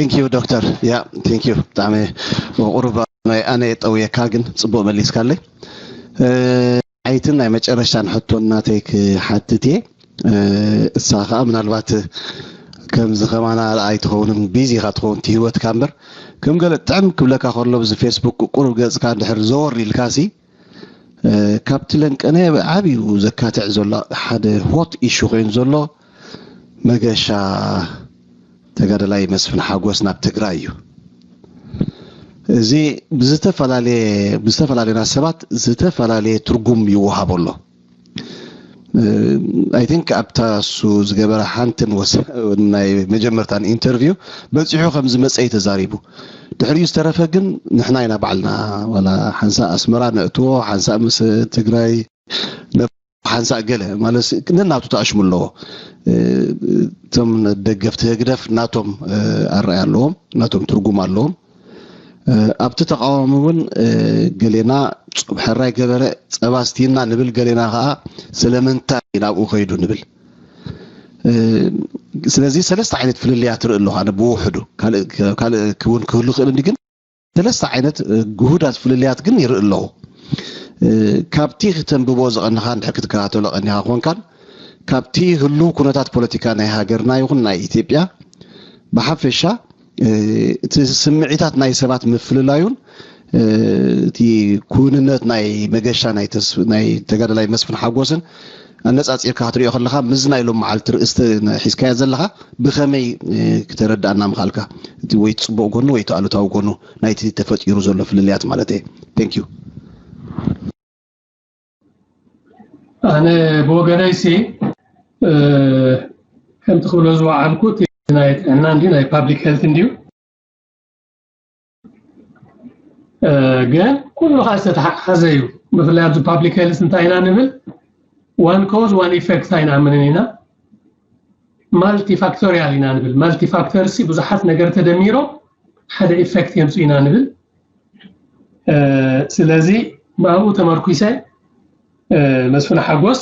Thank you ዶክተር። ያ thank you ብጣዕሚ ቁሩብ ናይ ኣነ የጠውየካ ግን ጽቡቅ መሊስካለይ። እ፣ ዓይትን ናይ መጨረሻን ሕቶ እናተይ ክሓትት እየ። እ፣ እሳ ከዓ ምናልባት ከምዚ ከማና ኣይትኸውንን ቢዚ ኢኻ ትኸውን እቲ ህይወትካ እምበር ከም ገለ ጥዕም ክብለካ ከሎ ብዚ ፌስቡክ ቁሩብ ገጽካ እንድሕር ዘወር ኢልካሲ ካብቲ ለንቀነ ዓብዩ ዘካትዕ ዘሎ ሓደ ሆት ኢሹ ኮይኑ ዘሎ መገሻ ተጋደላይ መስፍን ሓጎስ ናብ ትግራይ እዩ። እዚ ብዝተፈላለየ ብዝተፈላለዩና ሰባት ዝተፈላለየ ትርጉም ይወሃቦ ኣሎ። I think ኣብታ እሱ ዝገበረ ሓንትን ናይ መጀመርታን ኢንተርቪው በፂሑ ከም ዝመፀ እዩ ተዛሪቡ። ድሕሪኡ ዝተረፈ ግን ንሕና ኢና ባዕልና ዋላ ሓንሳእ ኣስመራ ነእትዎ ሓንሳእ ምስ ትግራይ ሓንሳእ ገለ ማለት ነናቱ ተኣሽሙ ኣለዎ። እቶም ደገፍቲ ህግደፍ ናቶም ኣረኣያ ኣለዎም፣ ናቶም ትርጉም ኣለዎም። ኣብቲ ተቃዋሚ እውን ገሌና ሕራይ ገበረ ፀባ ስቲና ንብል፣ ገሌና ከዓ ስለምንታይ ናብኡ ከይዱ ንብል። ስለዚ ሰለስተ ዓይነት ፍልልያት ርኢ ኣለኹ ኣነ ብውሕዱ፣ ካልእ እውን ክህሉ ክእል እንዲ ግን ሰለስተ ዓይነት ግሁዳት ፍልልያት ግን ይርኢ ኣለኹ። ካብቲ ክተንብቦ ዝቐንኻ እንድሕር ክትከታተሎ ቀኒኻ ኮንካን ካብቲ ህሉው ኩነታት ፖለቲካ ናይ ሃገርና ይኹን ናይ ኢትዮጵያ ብሓፈሻ እቲ ስምዒታት ናይ ሰባት ምፍልላዩን እቲ ክውንነት ናይ መገሻ ናይ ተጋደላይ መስፍን ሓጎስን ኣነፃፂርካ ክትሪኦ ከለኻ ምስ ናይ ሎም መዓልቲ ርእስቲ ሒዝካያ ዘለኻ ብኸመይ ክተረድኣና ምኻልካ እቲ ወይ ፅቡቕ ጎኑ ወይ ኣሉታዊ ጎኑ ናይቲ ተፈጢሩ ዘሎ ፍልልያት ማለት እየ። Thank you። ኣነ ብወገነይ ሲ ከምቲ ክብሎ ዝወዓልኩ ናይ ጥዕና እንዲ ናይ ፓብሊክ ሄልት እንዲዩ ግን ኩሉ ከዓ ዝተተሓሓዘ እዩ። ብፍላይ ኣብዚ ፓብሊክ ሄልት እንታይ ኢና ንብል one cause one effect ኣይንኣምንን ኢና። ማልቲፋክቶሪያል ኢና ንብል። ማልቲፋክተር ሲ ብዙሓት ነገር ተደሚሮም ሓደ ኢፌክት የምፅኡ ኢና ንብል። ስለዚ ብኣብኡ ተመርኩሰ መስፍን ሓጎስ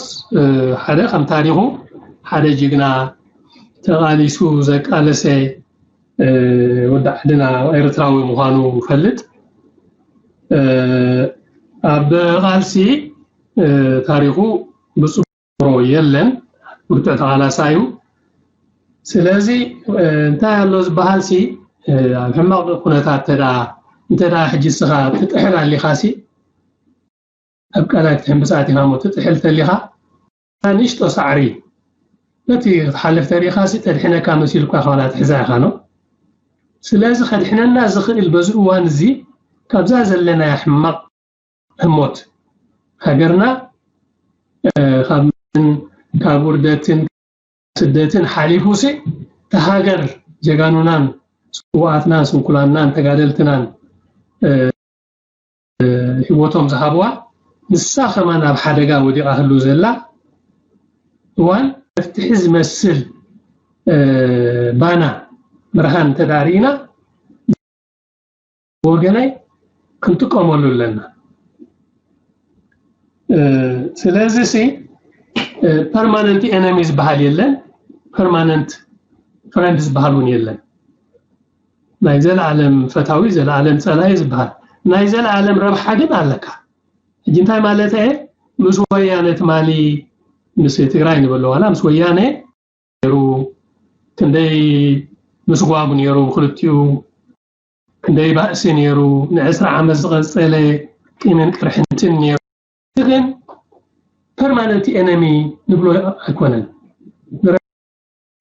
ሓደ ከም ታሪኹ ሓደ ጅግና ተቓሊሱ ዘቃለሰ ወዲ ዓድና ኤርትራዊ ምዃኑ ይፈልጥ። ኣብ ቃልሲ ታሪኹ ብፅቡቅ የለን፣ ብርቱዕ ተቓላሳይ እዩ። ስለዚ እንታይ ኣሎ ዝበሃል ሲ ኣብ ሕማቕ ኩነታት እንተ እንተ ሕጂ እስኻ ትጥሕል ኣሊኻ ሲ ኣብ ቃላይ ክትሕምብጻት ኢኻ እሞ ትጥሕል ተሊኻ ንእሽቶ ሳዕሪ በቲ ክትሓልፍ ተሪእኻ ሲ ተድሕነካ መሲልኳ ከዋላ ትሕዛ ኢኻ ነው። ስለዚ ከድሕነና ዝኽእል በዚ እዋን እዚ ካብዛ ዘለናያ ሕማቕ ህሞት ሃገርና ካብ ካብ ውርደትን ስደትን ሓሊፉ ሲ ተሃገር ጀጋኑናን ስውኣትናን ስንኩላንናን ተጋደልትናን ህይወቶም ዝሃብዋ ንሳ ከማን ኣብ ሓደጋ ወዲቓ ህሉ ዘላ እዋን መፍትሒ ዝመስል ባና ብርሃን እንተዳርኢና ወገነይ ክንጥቀመሉ ኣለና። ስለዚ ሲ ፐርማነንት ኤነሚ ዝበሃል የለን፣ ፐርማነንት ፍረንድ ዝበሃል እውን የለን። ናይ ዘለኣለም ፈታዊ ዘለኣለም ፀላኢ ዝበሃል ናይ ዘለኣለም ረብሓ ግን ኣለካ። ሕጂ እንታይ ማለት እየ? ምስ ወያነ ትማሊ ምስ ትግራይ ንበሎ ዋላ ምስ ወያነ ነይሩ፣ ክንደይ ምስጓጉ ነይሩ ብክልቲኡ፣ ክንደይ ባእሲ ነይሩ፣ ንዕስራ ዓመት ዝቐጸለ ቂምን ቅርሕንትን ነይሩ። ግን ፐርማነንት ኤነሚ ንብሎ ኣይኮነን።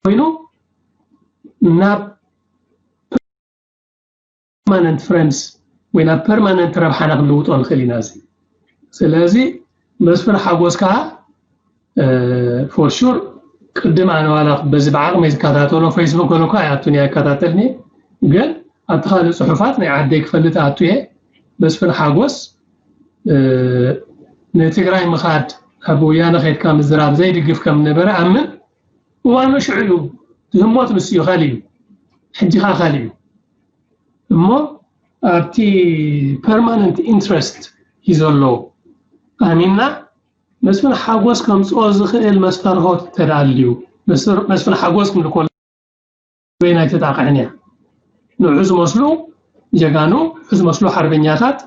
ኮይኑ ናብ ፐርማነንት ፍረንድስ ወይ ናብ ፐርማነንት ረብሓና ክንልውጦ ንኽእል ኢና። እዚ ስለዚ መስፍን ሓጎስ ከዓ ፎር ሹር ቅድም ኣነ ዋላ በዚ ብዓቕመይ ዝከታተሎ ፌስቡክ ገለ እኳ ኣይኣቱን እየ ኣይከታተልን እየ። ግን ኣብቲ ካልእ ፅሑፋት ናይ ዓደይ ክፈልጥ ኣቱ እየ። መስፍን ሓጎስ ንትግራይ ምኻድ ኣብ ወያነ ከድካ ምዝራብ ዘይድግፍ ከም ነበረ ኣምን። እዋኑ ሽዑ እዩ። ዝህሞት ንሱ እዩ፣ ካልእ እዩ። ሕጂ ኸዓ ካልእ እዩ። እሞ ኣብቲ ፐርማነንት ኢንትረስት እዩ ዘሎ ኣሚንና መስፍን ሓጎስ ከምፅኦ ዝኽእል መስተርሆት ተዳልዩ መስፍን ሓጎስ ክንብል ከሎ በየናይ ተጣቕዕን እያ? ንዑ ዝመስሉ ጀጋኑ፣ ንዑ ዝመስሉ ሓርበኛታት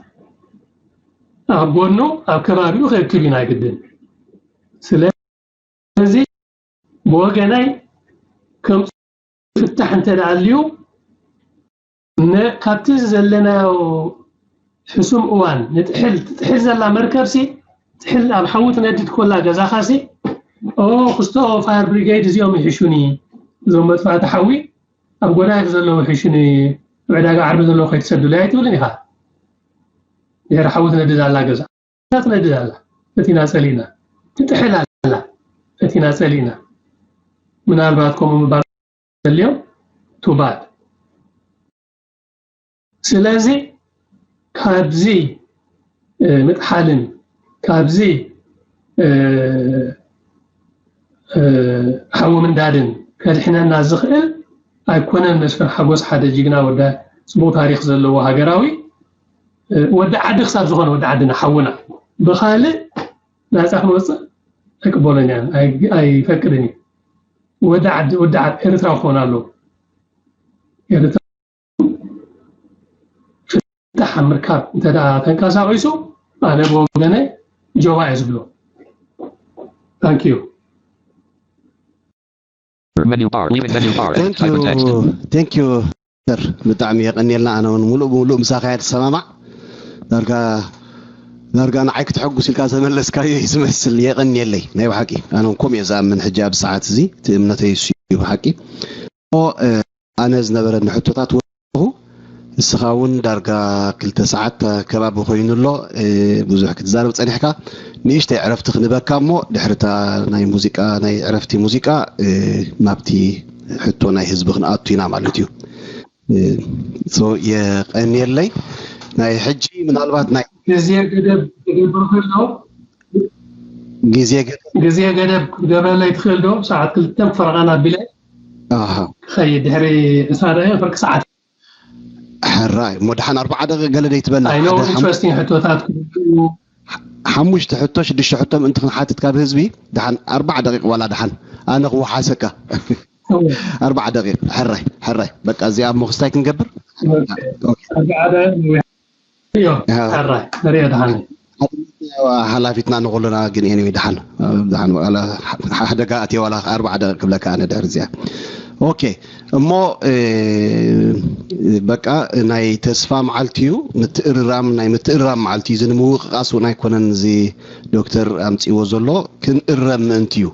ኣብ ጎኑ ኣብ ከባቢኡ ክእክብ እዩ ናይ ግድን። ስለዚ ብወገናይ ከም ፍታሕ እንተ ደኣ ኣልዩ ነ- ካብቲ ዘለናዮ ሕሱም እዋን ንጥሕል ትጥሕል ዘላ መርከብሲ ጥሕል ኣብ ሓዊ ትነድድ ኮላ ገዛኻሲ ኦ ክስቶ ፋየር ብሪጌድ እዚኦም ይሕሹኒ እዞም መጥፋእቲ ሓዊ ኣብ ጎዳይፍ ዘለዉ ይሕሹኒ ዕዳጋ ዓርቢ ዘለዉ ከይትሰዱለይ ኣይትብልን ኢኻ ድሕሪ ሓዊ ትነድድ ኣላ ገዛ ትነድድ ኣላ ፈቲና ጸሊእና ትጥሕል ኣላ ፈቲና ጸሊእና ምናልባት ከምኡ ምባል ዘልዮም ቱባድ ስለዚ ካብዚ ምጥሓልን ካብዚ ሓዊ ምንዳድን ከድሕነና ዝኽእል ኣይኮነን መስፍን ሓጎስ ሓደ ጅግና ወደ ፅቡቅ ታሪክ ዘለዎ ሃገራዊ ወዲ ዓዲ ክሳብ ዝኾነ ወዲ ዓድና ሓውና ብኻልእ ናፃ ክንወፅእ ኣይቅበሎን እያ ኣይፈቅድን እዩ ወዲ ዓዲ ወዲ ዓዲ ኤርትራ ክኾን ኣለዎ ኤርትራ ፍታሕ ኣብ ምርካብ እንተ ተንቀሳቒሱ ኣነ ብወገነ ጆባ እየ ዝብሎ ታንኪዩ Menu bar. Leaving menu bar. Edit type of text. Thank you. ብጣዕሚ የቀንየልና ኣነ እውን ሙሉእ ብሙሉእ ምሳኻ እየ ዝሰማማዕ ዳርጋ ዳርጋ ንዓይ ክትሐጉስ ኢልካ ተመለስካዮ እዩ ዝመስል የቀንየለይ ናይ ብሓቂ ኣነ እውን ከምኡ እየ ዝኣምን ሕጂ ኣብ ሰዓት እዚ እቲ እምነተይ እሱ እዩ ብሓቂ ኣነ ዝነበረኒ ሕቶታት ወ ንስኻ እውን ዳርጋ ክልተ ሰዓት ከባቢ ኮይኑ ኣሎ ብዙሕ ክትዛረብ ፀኒሕካ ንእሽተይ ዕረፍቲ ክንበካ እሞ ድሕርታ ናይ ሙዚቃ ናይ ዕረፍቲ ሙዚቃ ናብቲ ሕቶ ናይ ህዝቢ ክንኣቱ ኢና ማለት እዩ የቀንየለይ ናይ ሕጂ ምናልባት ናይ ግዜ ገደብ ክገብር ከሎ ግዜ ገደብ ግዜ ገደብ ክትገብረለይ ትኽእል ዶ ሰዓት ክልተ ፈረቓን ኣቢለ ክኸይድ ድሕሪ ዕስራ ደቂቕ ፍርቂ ሰዓት ሕራይ እሞ ደሓን ኣርባዓ ደቂቕ ገለ ደይትበላ I know ሓደ ሓም- interesting ሕቶታት ክህልዉ ሓሙሽተ ሕቶ ሽዱሽተ ሕቶ ምእንቲ ክንሓትት ካብ ህዝቢ ደሓን ኣርባዓ ደቂቕ ዋላ ደሓን ኣነ ክወሓሰካ ኣርባዓ ደቂቕ ሕራይ ሕራይ በቃ እዚኣ እሞ ክስታይ ክንገብር ኣርባዓ ደቂቕ እዮ ሕራይ ንሪኦ ደሓን ሓላፊትና ንኩልና ግን ኤኒወይ ደሓን ደሓን ዋላ ሓደጋ ኣትየ ዋላ ኣርባዓ ደቂቕ ክብለካ ኣነ ድሕሪ እዚኣ ኦኬ እሞ በቃ ናይ ተስፋ መዓልቲ እዩ ምትእርራም ናይ ምትእርራም መዓልቲ እዩ እዚ ንምውቅቃስ እውን ኣይኮነን እዚ ዶክተር ኣምፅእዎ ዘሎ ክንእረም ምእንቲ እዩ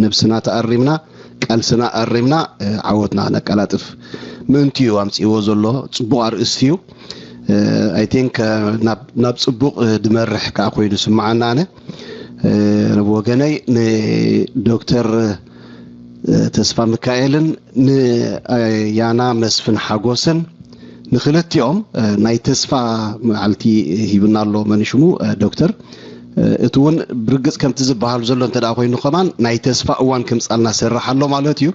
ነብስና ተኣሪምና ቃልስና ኣሪምና ዓወትና ነቀላጥፍ ምእንቲ እዩ ኣምፅእዎ ዘሎ ፅቡቅ ኣርእስቲ እዩ I think ናብ ፅቡቅ ድመርሕ ከዓ ኮይኑ ስምዓና ኣነ ብወገነይ ንዶክተር ተስፋ ሚካኤልን ንያና መስፍን ሓጎስን ንክልቲኦም ናይ ተስፋ መዓልቲ ሂብና ኣሎ መን ሽሙ ዶክተር እቲ እውን ብርግፅ ከምቲ ዝበሃል ዘሎ እንተ ኮይኑ ከማን ናይ ተስፋ እዋን ከምፃልና ሰርሕ ኣሎ ማለት እዩ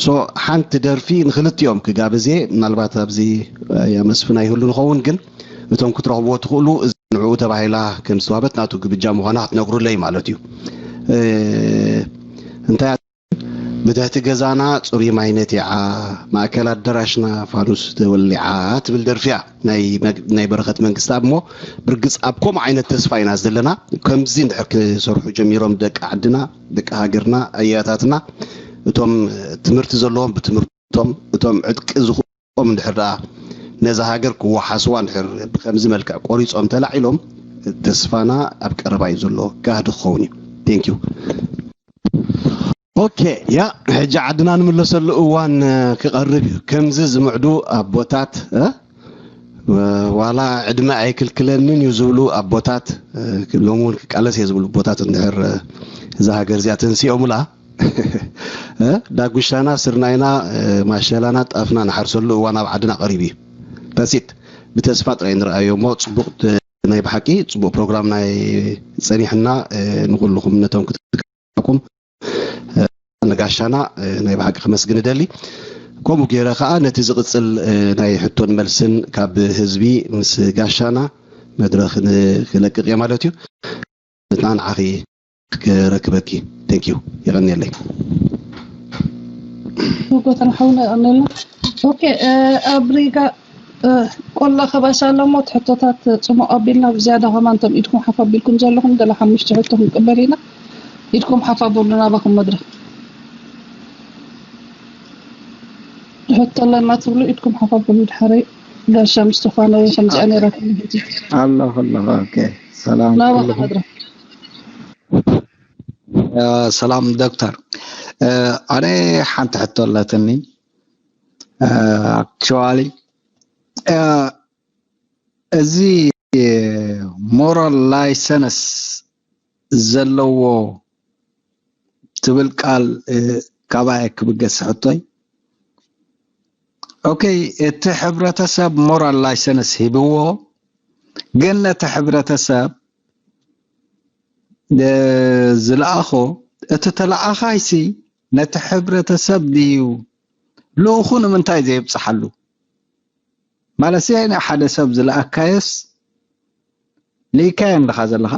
ሶ ሓንቲ ደርፊ ንክልቲኦም ክጋብዜ ምናልባት ኣብዚ ያመስፍን ኣይህሉ ንኸውን ግን እቶም ክትረኽብዎ ትኽእሉ ንዕኡ ተባሂላ ከም ዝተዋህበት ናቱ ግብጃ ምዃና ክትነግሩለይ ማለት እዩ እንታይ ብትሕቲ ገዛና ፅሩይ ማይ ነቲዓ ማእከል ኣደራሽና ፋኑስ ተወሊዓ ትብል ደርፊያ ናይ በረኸት መንግስቲ ኣብ እሞ ብርግፅ ኣብ ከምኡ ዓይነት ተስፋ ኢና ዘለና ከምዚ እንድሕር ክሰርሑ ጀሚሮም ደቂ ዓድና ደቂ ሃገርና ኣያታትና እቶም ትምህርቲ ዘለዎም ብትምህርቶም እቶም ዕጥቂ ዝኹ ኦም እንድሕር ደኣ ነዛ ሃገር ክወሓስዋ እንድሕር ብከምዚ መልክዕ ቆሪፆም ተላዒሎም ተስፋና ኣብ ቀረባ እዩ ዘሎ ጋህዲ ክኸውን እዩ thank you ኦኬ ያ ሕጂ ዓድና ንምለሰሉ እዋን ክቐርብ እዩ ከምዚ ዝምዕዱ ኣቦታት ዋላ ዕድመ ኣይክልክለንን እዩ ዝብሉ ኣቦታት ሎሚ እውን ክቃለስ እየ ዝብሉ ኣቦታት እንድሕር እዛ ሃገር እዚኣ ተንሲኦምላ ዳጉሻና ስርናይና ማሸላና ጣፍና ንሓርሰሉ እዋን ኣብ ዓድና ቀሪቡ እዩ that's it ብተስፋ ጥራይ ንርኣዮ እሞ ፅቡቅ ናይ ብሓቂ ፅቡቅ ፕሮግራም ናይ ፀኒሕና ንኩልኩም ነቶም ክትኩም ንጋሻና ናይ ብሓቂ ከመስግን እደሊ ከምኡ ገይረ ከዓ ነቲ ዝቅፅል ናይ ሕቶን መልስን ካብ ህዝቢ ምስ ጋሻና መድረክ ክለቅቅ እየ ማለት እዩ ንዓኺ ክረክበኪ thank you የቐንየለይ ጎተና ሓውና ኣነልና። ኦኬ፣ ኣብ ሪጋ ቆላ ከበሳ ኣለሞ። ሕቶታት ጽሙቕ ኣቢልና ብዝያዳ ከማን እቶም ኢድኩም ሓፍ ኣቢልኩም ዘለኹም ገለ ሓሙሽተ ሕቶ ክንቅበል ኢና። ኢድኩም ሓፍ ኣበሉ ናባኹም መድረኽ። ሕቶ ኣለና ትብሉ ኢድኩም ሓፍ ኣበሉ። ድሓረይ ጋሻ ምስቶፋኖ ከምዚኣ ነይራትኒ ሕጂ። ኣለኹ ኣለኹ። ኦኬ፣ ሰላም ናባኹም ኩልኹም። መድረኽ። ሰላም ዶክተር፣ ኣነ ሓንቲ ሕቶ ኣለትኒ። ኣክቹዋሊ እዚ ሞራል ላይሰንስ ዘለዎ ትብል ቃል፣ ካባየ ክብገስ ሕቶይ። ኦኬ፣ እቲ ሕብረተሰብ ሞራል ላይሰንስ ሂብዎ፣ ግን ነቲ ሕብረተሰብ ዝለኣኾ፣ እቲ ተለኣኻይሲ ነቲ ሕብረተሰብ ድዩ ልኡኹ? ንምንታይ ዘየብፅሓሉ? ማለት እዚ ናይ ሓደ ሰብ ዝለኣካየስ ልኢካዮ እንድኻ ዘለኻ፣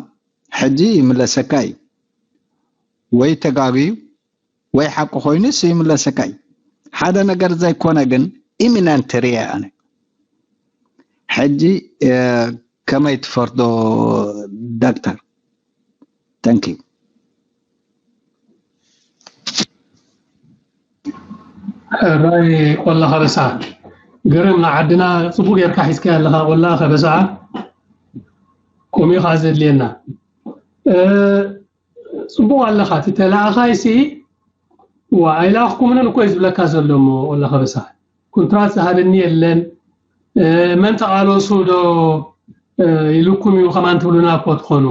ሕጂ ይምለሰካ እዩ። ወይ ተጋግዩ ወይ ሓቂ ኮይኑስ ይምለሰካ እዩ። ሓደ ነገር ዘይኮነ ግን ኢሚነንት ሪየ ኣነ። ሕጂ ከመይ ትፈርዶ ዶክተር? Thank you። ሕራይ ቆላ ከበሳ፣ ግርም ንዓድና ጽቡቅ ጌርካ ሒዝካ ኣለኻ። ቆላ ከበሳ፣ ከምኡ ከኣ ዘድልየና። ጽቡቅ ኣለኻ። እቲ ተለኣኻይሲ ዋ ኣይላኽኩምንን እኮ እዩ ዝብለካ ዘሎ። እሞ ቆላ ከበሳ፣ ኮንትራት ዝሃበኒ የለን። መን ተቓለሱ ዶ ኢሉኩም እዩ ከማን ትብሉና እኮ ትኾኑ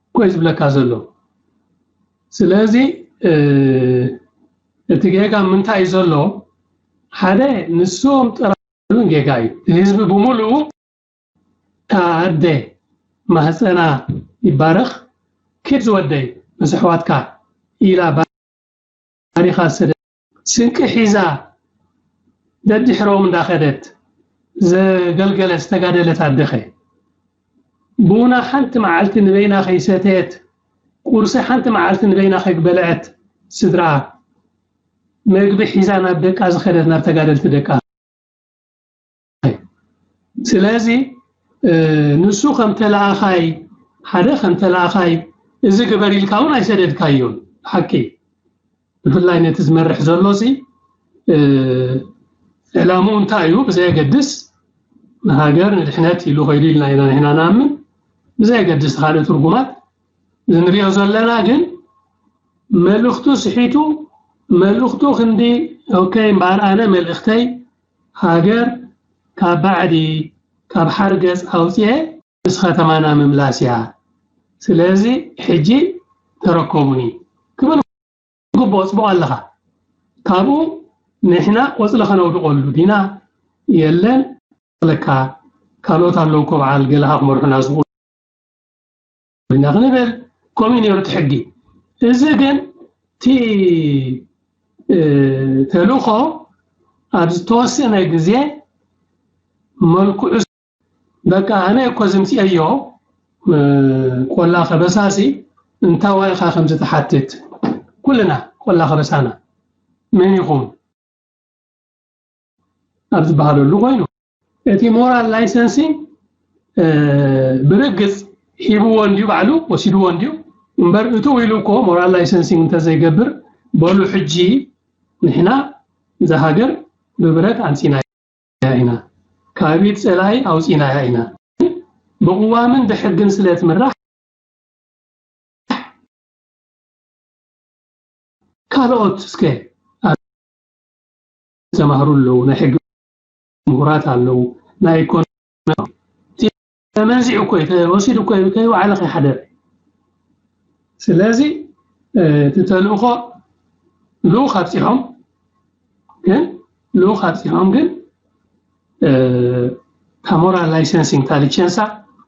እኮ እዩ ዝብለካ ዘሎ። ስለዚ እቲ ጌጋ ምንታይ እዩ ዘሎ? ሓደ ንሶም ጥራይ ጌጋ እዩ። ህዝቢ ብምሉኡ፣ "እታ ኣደ ማህፀና ይባረኽ፣ ኪድ ዝወደይ ምስ ኣሕዋትካ" ኢላ ባሪኻ ዝሰደደት፣ ስንቂ ሒዛ ደድሕሮም እንዳኸደት ዘገልገለት ዝተጋደለት ኣደኸ፣ ቡና ሓንቲ መዓልቲ ንበይና ከይሰተየት፣ ቁርሲ ሓንቲ መዓልቲ ንበይና ከይበልዐት፣ ስድራ መግቢ ሒዛ ናብ ደቃ ዝኸደት፣ ናብ ተጋደልቲ ደቃ። ስለዚ ንሱ ከም ተለኣኻይ፣ ሓደ ከም ተለኣኻይ እዚ ግበር ኢልካ እውን ኣይሰደድካዮን። ሓቂ፣ ብፍላይ ነቲ ዝመርሕ ዘሎ ሲ ዕላምኡ እንታይ እዩ ብዘየገድስ፣ ንሃገር ንድሕነት ኢሉ ከይዱ ኢልና ኢና ንሕና ንኣምን። ብዘየገድስ ካልእ ትርጉማት፣ እዚ ንሪኦ ዘለና ግን መልእኽቱ ስሒቱ፣ መልእኽቱ ክንዲ፣ ኦኬ፣ እምበኣር ኣነ መልእኽተይ ሃገር ካብ ባዕዲ፣ ካብ ሓርገጽ ኣውጽኤ ምስ ከተማና ምምላስ እያ። ስለዚ ሕጂ ተረከቡኒ ክብል ግቡእ፣ ጽቡቕ ኣለኻ። ካብኡ ንሕና ቆጽሊ ከነውድቐሉ ዲና? የለን። ለካ ካልኦት ኣለዉ እኮ በዓል ገለኻ ክመርሑና ዝኽእሉ ኢና ክንብል፣ ከምኡ እዩ ነይሩ እቲ ሕጊ። እዚ ግን እቲ ተልእኾ ኣብ ዝተወሰነ ግዜ መልክዑ፣ በቃ ኣነ እኮ ዝምፅኤዮ ቆላ ከበሳሲ እንታዋይ ኢኻ ከምዚ ትሓትት? ኩልና ቆላ ከበሳና መን ይኹን ኣብ ዝበሃለሉ ኮይኑ፣ እቲ ሞራል ላይሰንሲንግ ብርግፅ ሂብዎ እንድዩ፣ ባዕሉ ወሲድዎ እንድዩ። እምበር እትው ኢሉ እኮ ሞራል ላይሰንሲንግ እንተዘይገብር፣ በሉ ሕጂ ንሕና እዛ ሃገር ብብረት ኣምፂናያ ኢና፣ ካብ ኢድ ፀላኢ ኣውፂናያ ኢና። ብቕዋምን ብሕግን ስለ ትምራሕ፣ ካልኦት እስከ ተማህሩ ኣለዉ፣ ናይ ሕጊ ምሁራት ኣለዉ፣ ናይ ኢኮኖሚ፣ ተመንዚዑ እኮ እዩ፣ ተወሲዱ እኮ እዩ፣ ከይወዓለ ከይሓደረ። ስለዚ እቲ ተልእኾ ልኡኽ ኣብፂሖም ግን፣ ልኡኽ ኣብፂሖም ግን፣ እታ ሞራል ላይሰንሲንግ፣ እታ ሊቸንሳ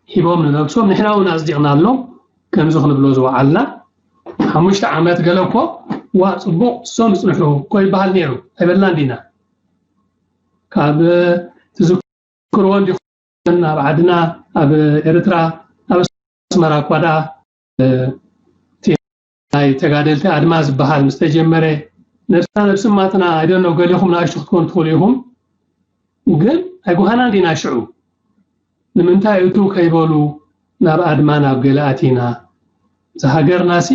ሂቦም ንነብሶም፣ ንሕና እውን ኣጽዲቕናሎም። ከምዚ ክንብሎ ዝወዓልና ሓሙሽተ ዓመት ገለ እኮ፣ ዋ፣ ጽቡቕ፣ እሶም ይጽንሑ እኮ ይበሃል ነይሩ፣ ኣይበልናን ዲና? ካብ ትዝክርዎ እንዲኹም፣ ኣብ ዓድና፣ ኣብ ኤርትራ፣ ኣብ ኣስመራ እኳ ደኣ፣ እቲ ናይ ተጋደልቲ ኣድማ ዝበሃል ምስ ተጀመረ፣ ነብስና ነብሲ ማትና ኣይደኖ ገሊኹም ንኣሽቱ ክትኮኑ ትኽእሉ ኢኹም፣ ግን ኣይጓሃናን ዲና ሽዑ ንምንታይ እቱ ከይበሉ ናብ ኣድማ ናብ ገለ ኣቲና። ዝሃገርናሲ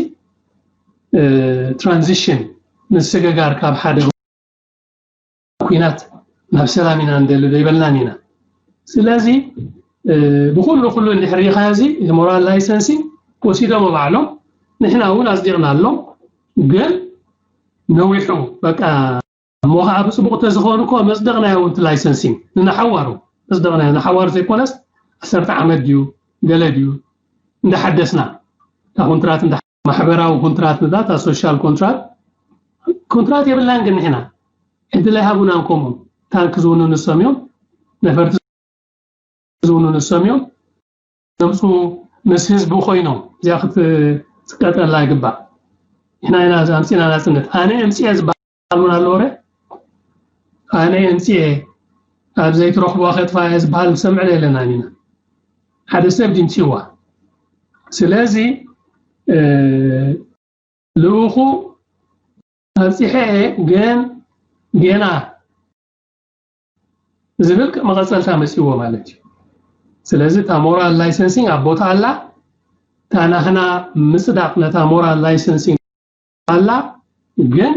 ትራንዚሽን ምስግጋር ካብ ሓደ ኩናት ናብ ሰላም ኢና ንደሊ ዶ ይበልናን ኢና። ስለዚ ብኩሉ ኩሉ እንድሕር ሪኢኻዮ እዚ ሞራል ላይሰንሲንግ ወሲዶም ባዕሎም፣ ንሕና እውን ኣጽዲቕናሎም። ግን ነዊሑ በቃ እሞ ከዓ ብፅቡቅ ተዝኸውን እኮ መፅደቅናዮ እውን ላይሰንሲንግ ንናሓዋሩ መፅደቅናዮ ናሓዋሩ ዘይኮነስ ዓሰርተ ዓመት ድዩ ገለ ድዩ እንዳሓደስና እታ ኮንትራት እንዳ ማሕበራዊ ኮንትራት ንዛ እታ ሶሻል ኮንትራት ኮንትራት የብልናን ግን ንሕና ዕድል ኣይሃቡናን ከምኡ ታንክ ዝውኑ ንሶም እዮም ነፈርቲ ዝውኑ ንሶም እዮም ዘምፁ ምስ ህዝቢ ኮይኖም እዚኣ ክትጥቀጠላ ይግባእ ንሕና ኢና ኣምፂና ናፅነት ኣነ እምፅየ ዝበሃል እውን ኣለዎ ረ ኣነ እምፅየ ኣብ ዘይትረኽቦ ከጥፋ እየ ዝበሃል ንሰምዕ የለናን ኢና ሓደ ሰብ ድምፅዋ ስለዚ ልኡኹ ኣብፂሐ እየ ግን ጌና ዝብል መቐፀልታ መፅዎ ማለት እዩ ስለዚ እታ ሞራል ላይሰንሲንግ ኣብ ቦታ ኣላ እታ ናህና ምፅዳቕ ነታ ሞራል ላይሰንሲንግ ኣላ ግን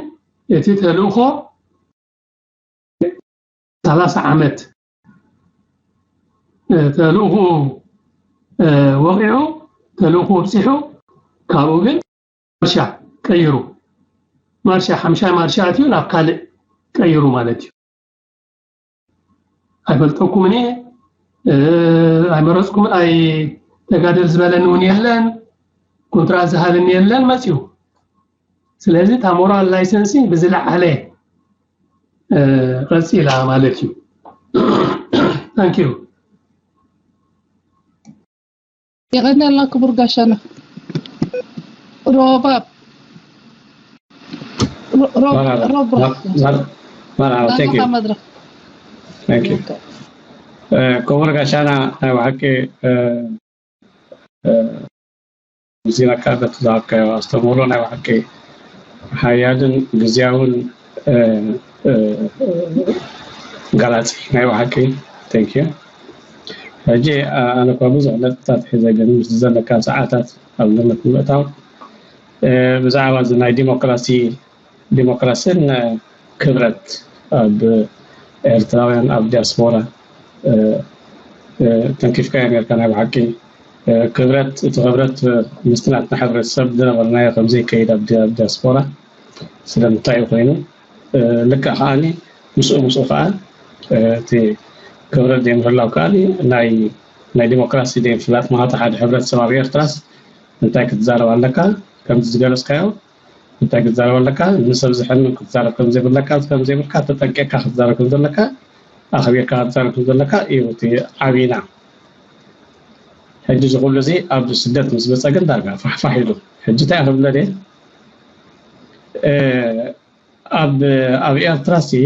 እቲ ተልእኾ ሰላሳ ዓመት ተልእኹ ወቂዑ ተልእኹ ኣብፂሑ ካብኡ ግን ማርሻ ቀይሩ ማርሻ ሓምሻይ ማርሻ ኣትዩ ናብ ካልእ ቀይሩ ማለት እዩ ኣይፈልጠኩምን እየ ኣይመረፅኩምን ኣይ ተጋደል ዝበለኒ እውን የለን ኮንትራት ዝሃበኒ የለን መፅዩ ስለዚ እታ ሞራል ላይሰንሲንግ ብዝለዓለ ቀፂላ ማለት እዩ thank you የቐንየልና ክቡር ጋሻና ሮባብ መርሓባ thank you መድረክ thank you ክቡር ጋሻና ናይ ብሓቂ ዜና ካርድ ዝሃብካዮ ኣስተምህሮ ናይ ብሓቂ ሓያልን ግዝያውን ጋላፂ ናይ ብሓቂ thank you ሕጂ ኣነ እኳ ብዙሕ ነጥብታት ሒዘ ግን ምስ ዘለካ ሰዓታት ኣብ ግምት ንምእታው ብዛዕባ እዚ ናይ ዲሞክራሲ ዲሞክራስን ክብረት ኣብ ኤርትራውያን ኣብ ዲያስፖራ ተንኪፍካዮ ኔርካ ናይ ብሓቂ ክብረት እቲ ክብረት ምስቲ ናትና ሕብረተሰብ ዝነበርናዮ ከምዘይከይድ ኣብ ዲያስፖራ ስለምንታይ እዩ ኮይኑ ልክዕ ከዓኒ ምስኡ ምስኡ ከዓ እቲ ክብረት ዘይምህላው ከዓ ናይ ናይ ዲሞክራሲ ዘይምፍላጥ ማለት ሓደ ሕብረተሰብ ኣብ ኤርትራስ እንታይ ክትዛረብ ኣለካ ከምዚ ዝገለፅካዮ እንታይ ክትዛረብ ኣለካ ንሰብ ዝሕምን ክትዛረብ ከምዘይብለካ ከምዘይብልካ ተጠንቂቕካ ክትዛረብ ከምዘለካ ኣኽቢርካ ክትዛረብ ከምዘለካ እዩ እቲ ዓብና ሕጂ እዚ ኩሉ እዚ ኣብ ስደት ምስ መፀ ግን ዳርጋ ፋሕፋሕ ኢሉ ሕጂ እንታይ ክብለ ድየ ኣብ ኣብ ኤርትራ ሲ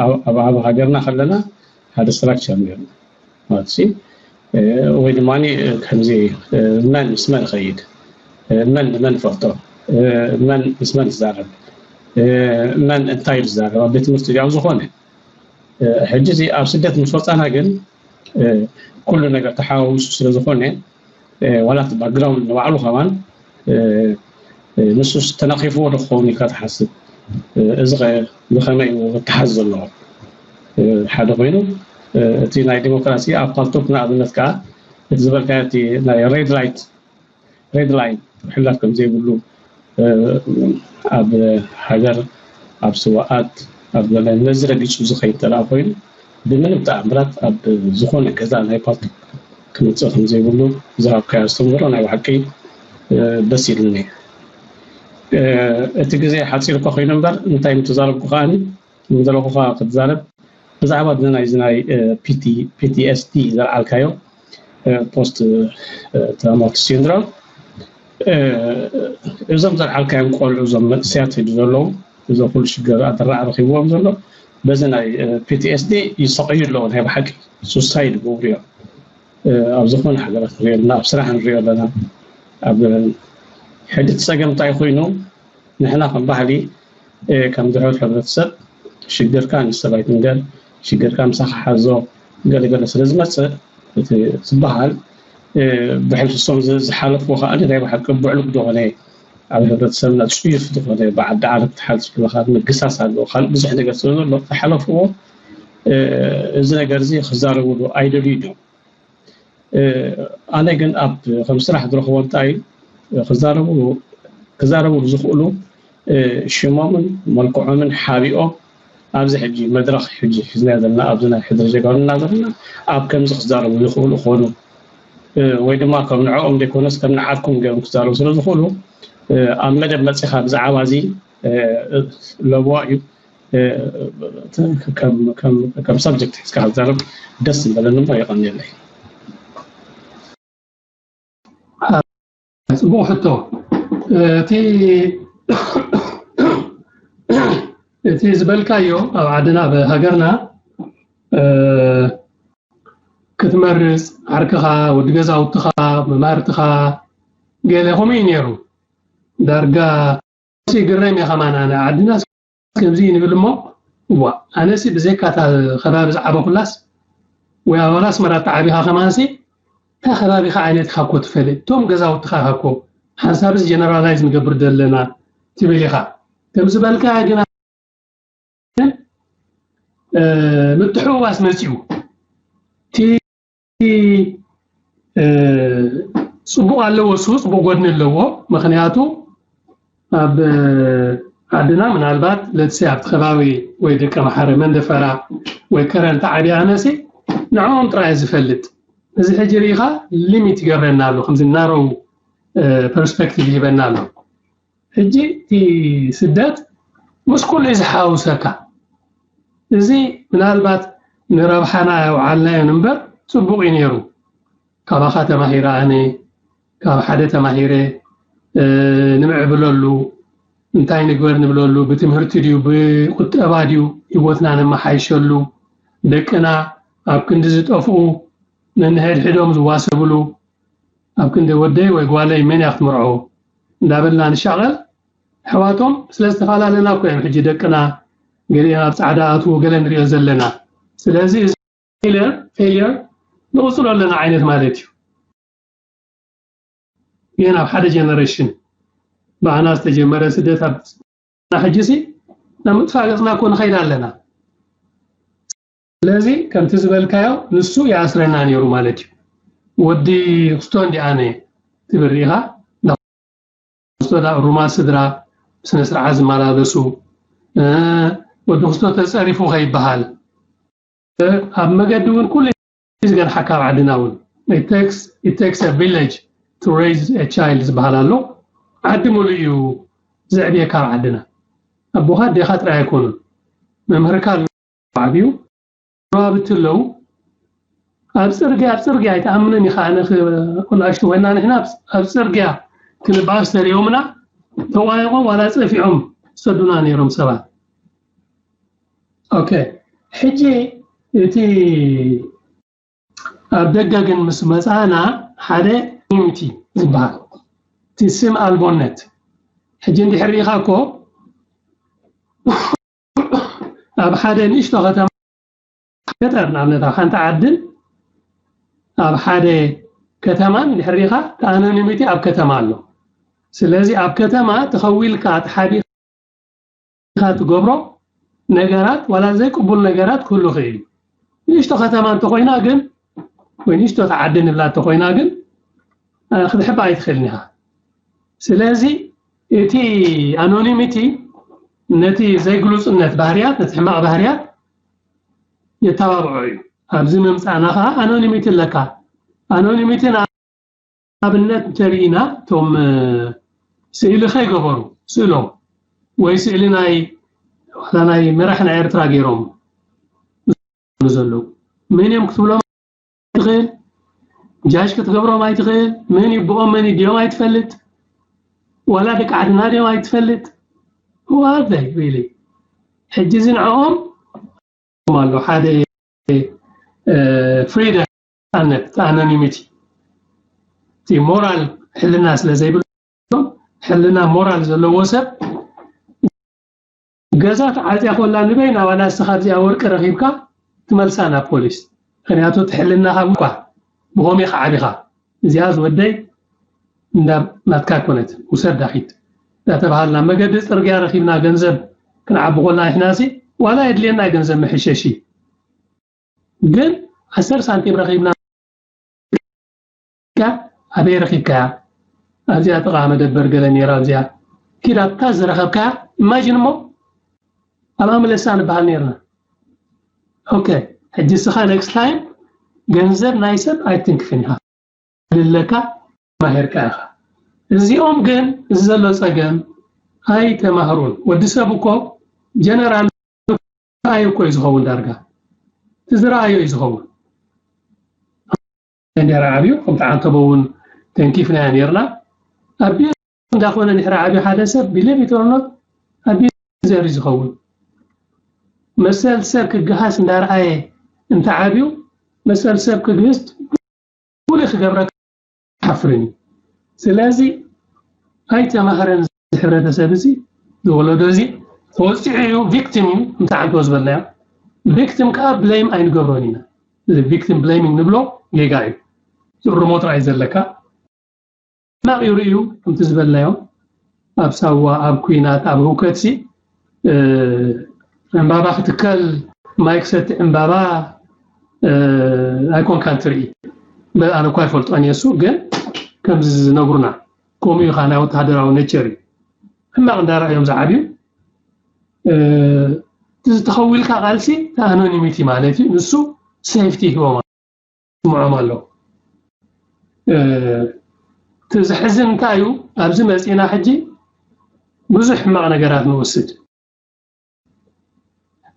ኣብ ኣብ ሃገርና ከለና ሓደ ስትራክቸር ነይሩ ማለት ሲ ወይ ድማ ከምዚ መን ምስ መን ይኸይድ መን ንመን ይፈልጦ መን ምስ መን ይዛረብ መን እንታይ እዩ ዝዛረብ ኣብ ቤት ትምህርቲ ድያው ዝኾነ ሕጂ እዚ ኣብ ስደት ምስ ወፃና ግን ኩሉ ነገር ተሓዋዊሱ ስለ ዝኾነ ዋላ እቲ ባክግራውንድ ንባዕሉ ከማን ንሱስ ተነኺፍዎ ዶ ክኸውን ኢልካ ትሓስብ እዚ ብኸመይ እዩ ክተሓዝ ዘለዎ ሓደ ኮይኑ እቲ ናይ ዲሞክራሲ ኣብ ፓልቶክ ንኣብነት ከዓ እቲ ዝበልካዮ እቲ ናይ ሬድ ላይት ሬድ ላይን ክሕለፍ ከም ዘይብሉ ኣብ ሃገር ኣብ ስዋኣት ኣብ ገለ ነዚ ረጊፁ ዝኸይድ ተደኣ ኮይኑ ብምንም ተኣምራት ኣብ ዝኾነ ገዛ ናይ ፓርቲ ክመፅእ ከም ዘይብሉ ዝሃብካዮ ኣስተምህሮ ናይ ብሓቂ ደስ ኢሉኒ እቲ ግዜ ሓፂር እኳ ኮይኑ እምበር እንታይ ምተዛረብኩ ከዓኒ ዝደለኹኻ ክትዛረብ ብዛዕባ እዚ ናይ እዚ ናይ ፒቲኤስዲ ዘልዓልካዮ ፖስት ትራውማቲክ ሲንድሮም እዞም ዘልዓልካዮም ቆልዑ እዞም መንእሰያት ሒዱ ዘለዉ እዚ ኩሉ ሽግር ኣደራዕ ረኪብዎም ዘሎ በዚ ናይ ፒቲኤስዲ ይሰቀዩ ኣለዉ ናይ ብሓቂ ሱሳይድ ይገብሩ እዮም ኣብ ዝኾነ ሃገራት ንሪኦ ኣለና ኣብ ስራሕ ንሪኦ ኣለና ኣብ ሕጂ እቲ ፀገም እንታይ ኮይኑ ንሕና ከም ባህሊ ከም ድሕረት ሕብረተሰብ ሽግርካ ንሰብ ኣይትንገር፣ ሽግርካ ምሳኻ ሓዞ ገለገለ ስለ ዝመፅእ እቲ ዝበሃል ብሕልፊ እሶም ዝሓለፍዎ ከዓ ናይ ብሓቂ ብዕሉግ ዝኾነ ኣብ ሕብረተሰብና ፅዩፍ ዝኾነ ብዓዲ ዓረብ ትሓዝ ብለካ ምግሳስ ኣለዎ። ካልእ ብዙሕ ነገር ስለ ዘሎ ዝሓለፍዎ እዚ ነገር እዚ ክዛረብሉ ኣይደልዩ እዮም። ኣነ ግን ኣብ ከም ስራሕ ዝረኽቦ እንታይ ክዛረቡ ክዛረቡ ዝኽእሉ ሽሞምን መልክዖምን ሓቢኦም ኣብዚ ሕጂ መድረኽ ሕጂ ሒዝና ዘለና ኣብዚ ናይ ሕድሪ ጀጋኑና ዘለና ኣብ ከምዚ ክዛረቡ ይኽእሉ ኾኑ ወይ ድማ ከም ንዕኦም ዘይኮነስ ከም ንዓርኩም ገይሮም ክዛረቡ ስለ ዝኽእሉ ኣብ መደብ መፂኻ ብዛዕባ እዚ ለብዋ እዩ። ከም ሳብጀክት ሒዝካ ክትዛረብ ደስ ዝበለኒ እሞ የቐንየለይ። ፅቡቕ ሕቶ። እቲ እቲ ዝበልካዮ ኣብ ዓድና ኣብ ሃገርና ክትመርፅ ዓርክኻ ወዲ ገዛውትኻ መማህርትኻ ገለ ከምኡ እዩ ነይሩ። ዳርጋ ይግረም እየ ከማን ኣነ ዓድና ከምዚ እዩ ንብል እሞ እዋ ኣነሲ ብዘይካ እታ ከባቢ ዝዓበኹላስ ወይ ኣባል ኣስመራ ተዓቢኻ ከማንሲ እታ ከባቢኻ ዓይነት ኢኻ እኮ ትፈልጥ እቶም ገዛውትኻ ኢኻ እኮ ሓንሳብስ ጀነራላይዝ ንገብር ዘለና ትብል ኢኻ ከም ዝበልካ ግን ምትሕውዋስ መፂኡ እቲ ፅቡቕ ኣለዎ እሱ ፅቡቕ ጎድኒ ኣለዎ ምክንያቱ ኣብ ዓድና ምናልባት ለትሰ ኣብቲ ከባቢ ወይ ደቂ ኣምሓረ መንደፈራ ወይ ከረን ተዓብያ ኣነሲ ንዕኦም ጥራይ ዝፈልጥ እዚ ሕጂ ርኢኻ ሊሚት ይገብረና ኣሎ ከምዚ ናሮው ፐርስፔክቲቭ ይህበና ኣሎ ሕጂ እቲ ስደት ምስ ኩሉ እዩ ዝሓውሰካ እዚ ምናልባት ንረብሓና የውዓልናዮ እምበር ፅቡቕ እዩ ነይሩ ካባኻ ተማሂረ ኣነ ካብ ሓደ ተማሂረ ንምዕብለሉ እንታይ ንግበር ንብለሉ ብትምህርቲ ድዩ ብቁጠባ ድዩ ህይወትና ነመሓይሸሉ ደቅና ኣብ ክንዲ ዝጠፍኡ ነንሕድሕዶም ዝዋሰብሉ ኣብ ክንዲ ወደይ ወይ ጓለይ መን እያ ክትምርዖ እንዳበልና ንሻቐል ኣሕዋቶም ስለ ዝተፈላለና እኮ እዮም ሕጂ ደቅና ገሊኦም ኣብ ፃዕዳ ኣትዉ ገለ ንሪኦ ዘለና ስለዚ እዚ ፌሊየር ፌሊየር ንቕፅሎ ኣለና ዓይነት ማለት እዩ ግን ኣብ ሓደ ጀነሬሽን ብኣና ዝተጀመረ ስደት ኣብ ሕጂ ሲ ናብ ምጥፋእ ገፅና እኮ ንኸይድ ኣለና ስለዚ ከምቲ ዝበልካዮ ንሱ ይኣስረና ነይሩ ማለት እዩ ወዲ ክስቶ እንዲኣነ ትብል ርኢኻ ክስቶ ዳ ሩማ ስድራ ብስነ ስርዓት ዝመላለሱ ወዲ ክስቶ ተፀሪፉ ከይበሃል ኣብ መገዲ እውን ኩሉ ዝገርሓካ ኣብ ዓድና እውን it takes a village to raise a child ዝበሃል ኣሎ ዓዲ ሙሉእ እዩ ዘዕብየካ ኣብ ዓድና ኣቦኻ ኣዴኻ ጥራይ ኣይኮኑን መምህርካ ኣሎ ዓብዩ ጎረባብቲ ኣለዉ ኣብ ፅርግያ ኣብ ፅርግያ ኣይትኣምንን ኢኻ ኣነ ንኣሽቱ ኮይና ንሕና ኣብ ፅርግያ ክንበኣስ ተሪኦምና ተቋይቖም ዋላ ፀፊዖም ዝሰዱና ነይሮም ሰባት ኦኬ ሕጂ እቲ ኣብ ደገ ግን ምስ መፃና ሓደ ኮሚኒቲ ዝበሃል እቲ ስም ኣልቦነት ሕጂ እንድሕር ርኢኻ እኮ ኣብ ሓደ ንእሽቶ ከተማ ገጠር ንኣብነት ኣብ ሓንቲ ዓድን ኣብ ሓደ ከተማን እንድሕር ርኢኻ ኣኖኒሚቲ ኣብ ከተማ ኣሎ ስለዚ ኣብ ከተማ ተኸዊልካ ተሓቢኻ ኢኻ ትገብሮ ነገራት ዋላ ዘይቅቡል ነገራት ክህሉ ይኽእል እዩ ንእሽቶ ከተማ እንተኮይና ግን ወይ ንእሽቶ ተዓዲ ንብላ እንተኮይና ግን ክትሕባ ኣይትኽእልን ኢኻ ስለዚ እቲ ኣኖኒሚቲ ነቲ ዘይግሉፅነት ባህርያት ነቲ ሕማቕ ባህርያት የተባብዖ እዩ ኣብዚ ምምፃእና ከዓ ኣኖኒሚቲ ኣለካ ኣኖኒሚቲ ኣብነት እንተርኢና እቶም ስእሊ ከይገበሩ ስእሎም ወይ ስእሊ ናይ ዋላ ናይ መራሕ ናይ ኤርትራ ገይሮም ዘለዉ መን እዮም ክትብሎም ኣይትኽእል ጃጅ ክትገብሮም ኣይትኽእል መን ይብኦም መን ይድዮም ኣይትፈልጥ ዋላ ደቂ ዓድና ድዮም ኣይትፈልጥ ዋዘይ ሪሊ ሕጂ እዚ ንዕኦም ኣሎ ሓደ ፍሪደም ኣነት ኣኖኒሚቲ እቲ ሞራል ሕልና ስለ ዘይብሎም ሕልና ሞራል ዘለዎ ሰብ ገዛ ተዓፅያ ኮላ ንበይና ዋላ እስኻ ኣብዚኣ ወርቂ ረኺብካ ትመልሳ ናብ ፖሊስ። ምክንያቱ ትሕልና ካብ እኳ ብኸመይ ኢኻ ዓቢኻ እዚኣ ዝወደይ እንዳ ናትካ ኮነት ውሰድ ዳኺድ እንዳተባሃልና መገዲ ፅርግያ ረኺብና ገንዘብ ክንዓቢ ኮልና ንሕናሲ ዋላ የድልየና ገንዘብ መሕሸሺ ግን ዓሰርተ ሳንቲም ረኺብና ኣበይ ረኺብካያ ኣብዚኣ ጥቓ መደበር ገለ ነይራ ኣብዚኣ ኪድ ኣብታ ዝረኸብካያ ኢማጂን እሞ ኣብኣ ምለሳ ንበሃል ነርና ኦኬ ሕጂ ስኻ ኔክስት ታይም ገንዘብ ናይ ሰብ ኣይትንክፍን ኢኻ ልለካ ማሄርካ ኢኻ እዚኦም ግን እዚ ዘሎ ፀገም ኣይተማህሩን ወዲ ሰብ እኮ ጀነራል ዝረኣዩ እኮ እዩ ዝኸውን ዳርጋ እቲ ዝረኣዩ እዩ ዝኸውን እንድሕር ዓብዩ ከምቲ ዓንተቦ እውን ተንኪፍናዮ ነርና ኣቢዩ እንዳኾነ ድሕሪ ዓብዩ ሓደ ሰብ ቢለቪት ኦር ኖት ኣቢዩ ዘር እዩ ዝኸውን መሰል ሰብ ክገሃስ እንዳረኣየ እንተ ዓብዩ መሰል ሰብ ክግህስ ኩሉ ክገብረካ ሓፍርን እዩ ስለዚ ኣይተማህረን እዚ ሕብረተሰብ እዚ ዝወለዶ እዚ ተወፂዑ እዩ ቪክቲም እዩ እንታይ ዓንቶ ዝበልናዮ ቪክቲም ከዓ ብሌም ኣይንገብሮን ኢና እዚ ቪክቲም ብሌሚንግ ንብሎ ጌጋ እዩ ዝእርሞ ጥራይ ዘለካ ሕማቕ እዩ ርእዩ ከምቲ ዝበልናዮ ኣብ ሳዋ ኣብ ኩናት ኣብ ህውከትሲ ዕምባባ ክትከል ማይ ክሰቲ ዕምባባ ኣይኮንካን ትርኢ በል ኣነ እኳ ይፈልጦን የሱ ግን ከምዚ ዝነግሩና ከምኡ ኢኻ ናይ ወተሃደራዊ ኔቸር እዩ ሕማቕ እንዳረኣዮም ዝዓብዩ እቲ ዝተኸዊልካ ቃልሲ ኣኖኒሚቲ ማለት እዩ ንሱ ሴፍቲ ይህቦም ስምዖም ኣሎ እቲ ዘሕዝን እንታይ እዩ ኣብዚ መፂና ሕጂ ብዙሕ ሕማቕ ነገራት ንወስድ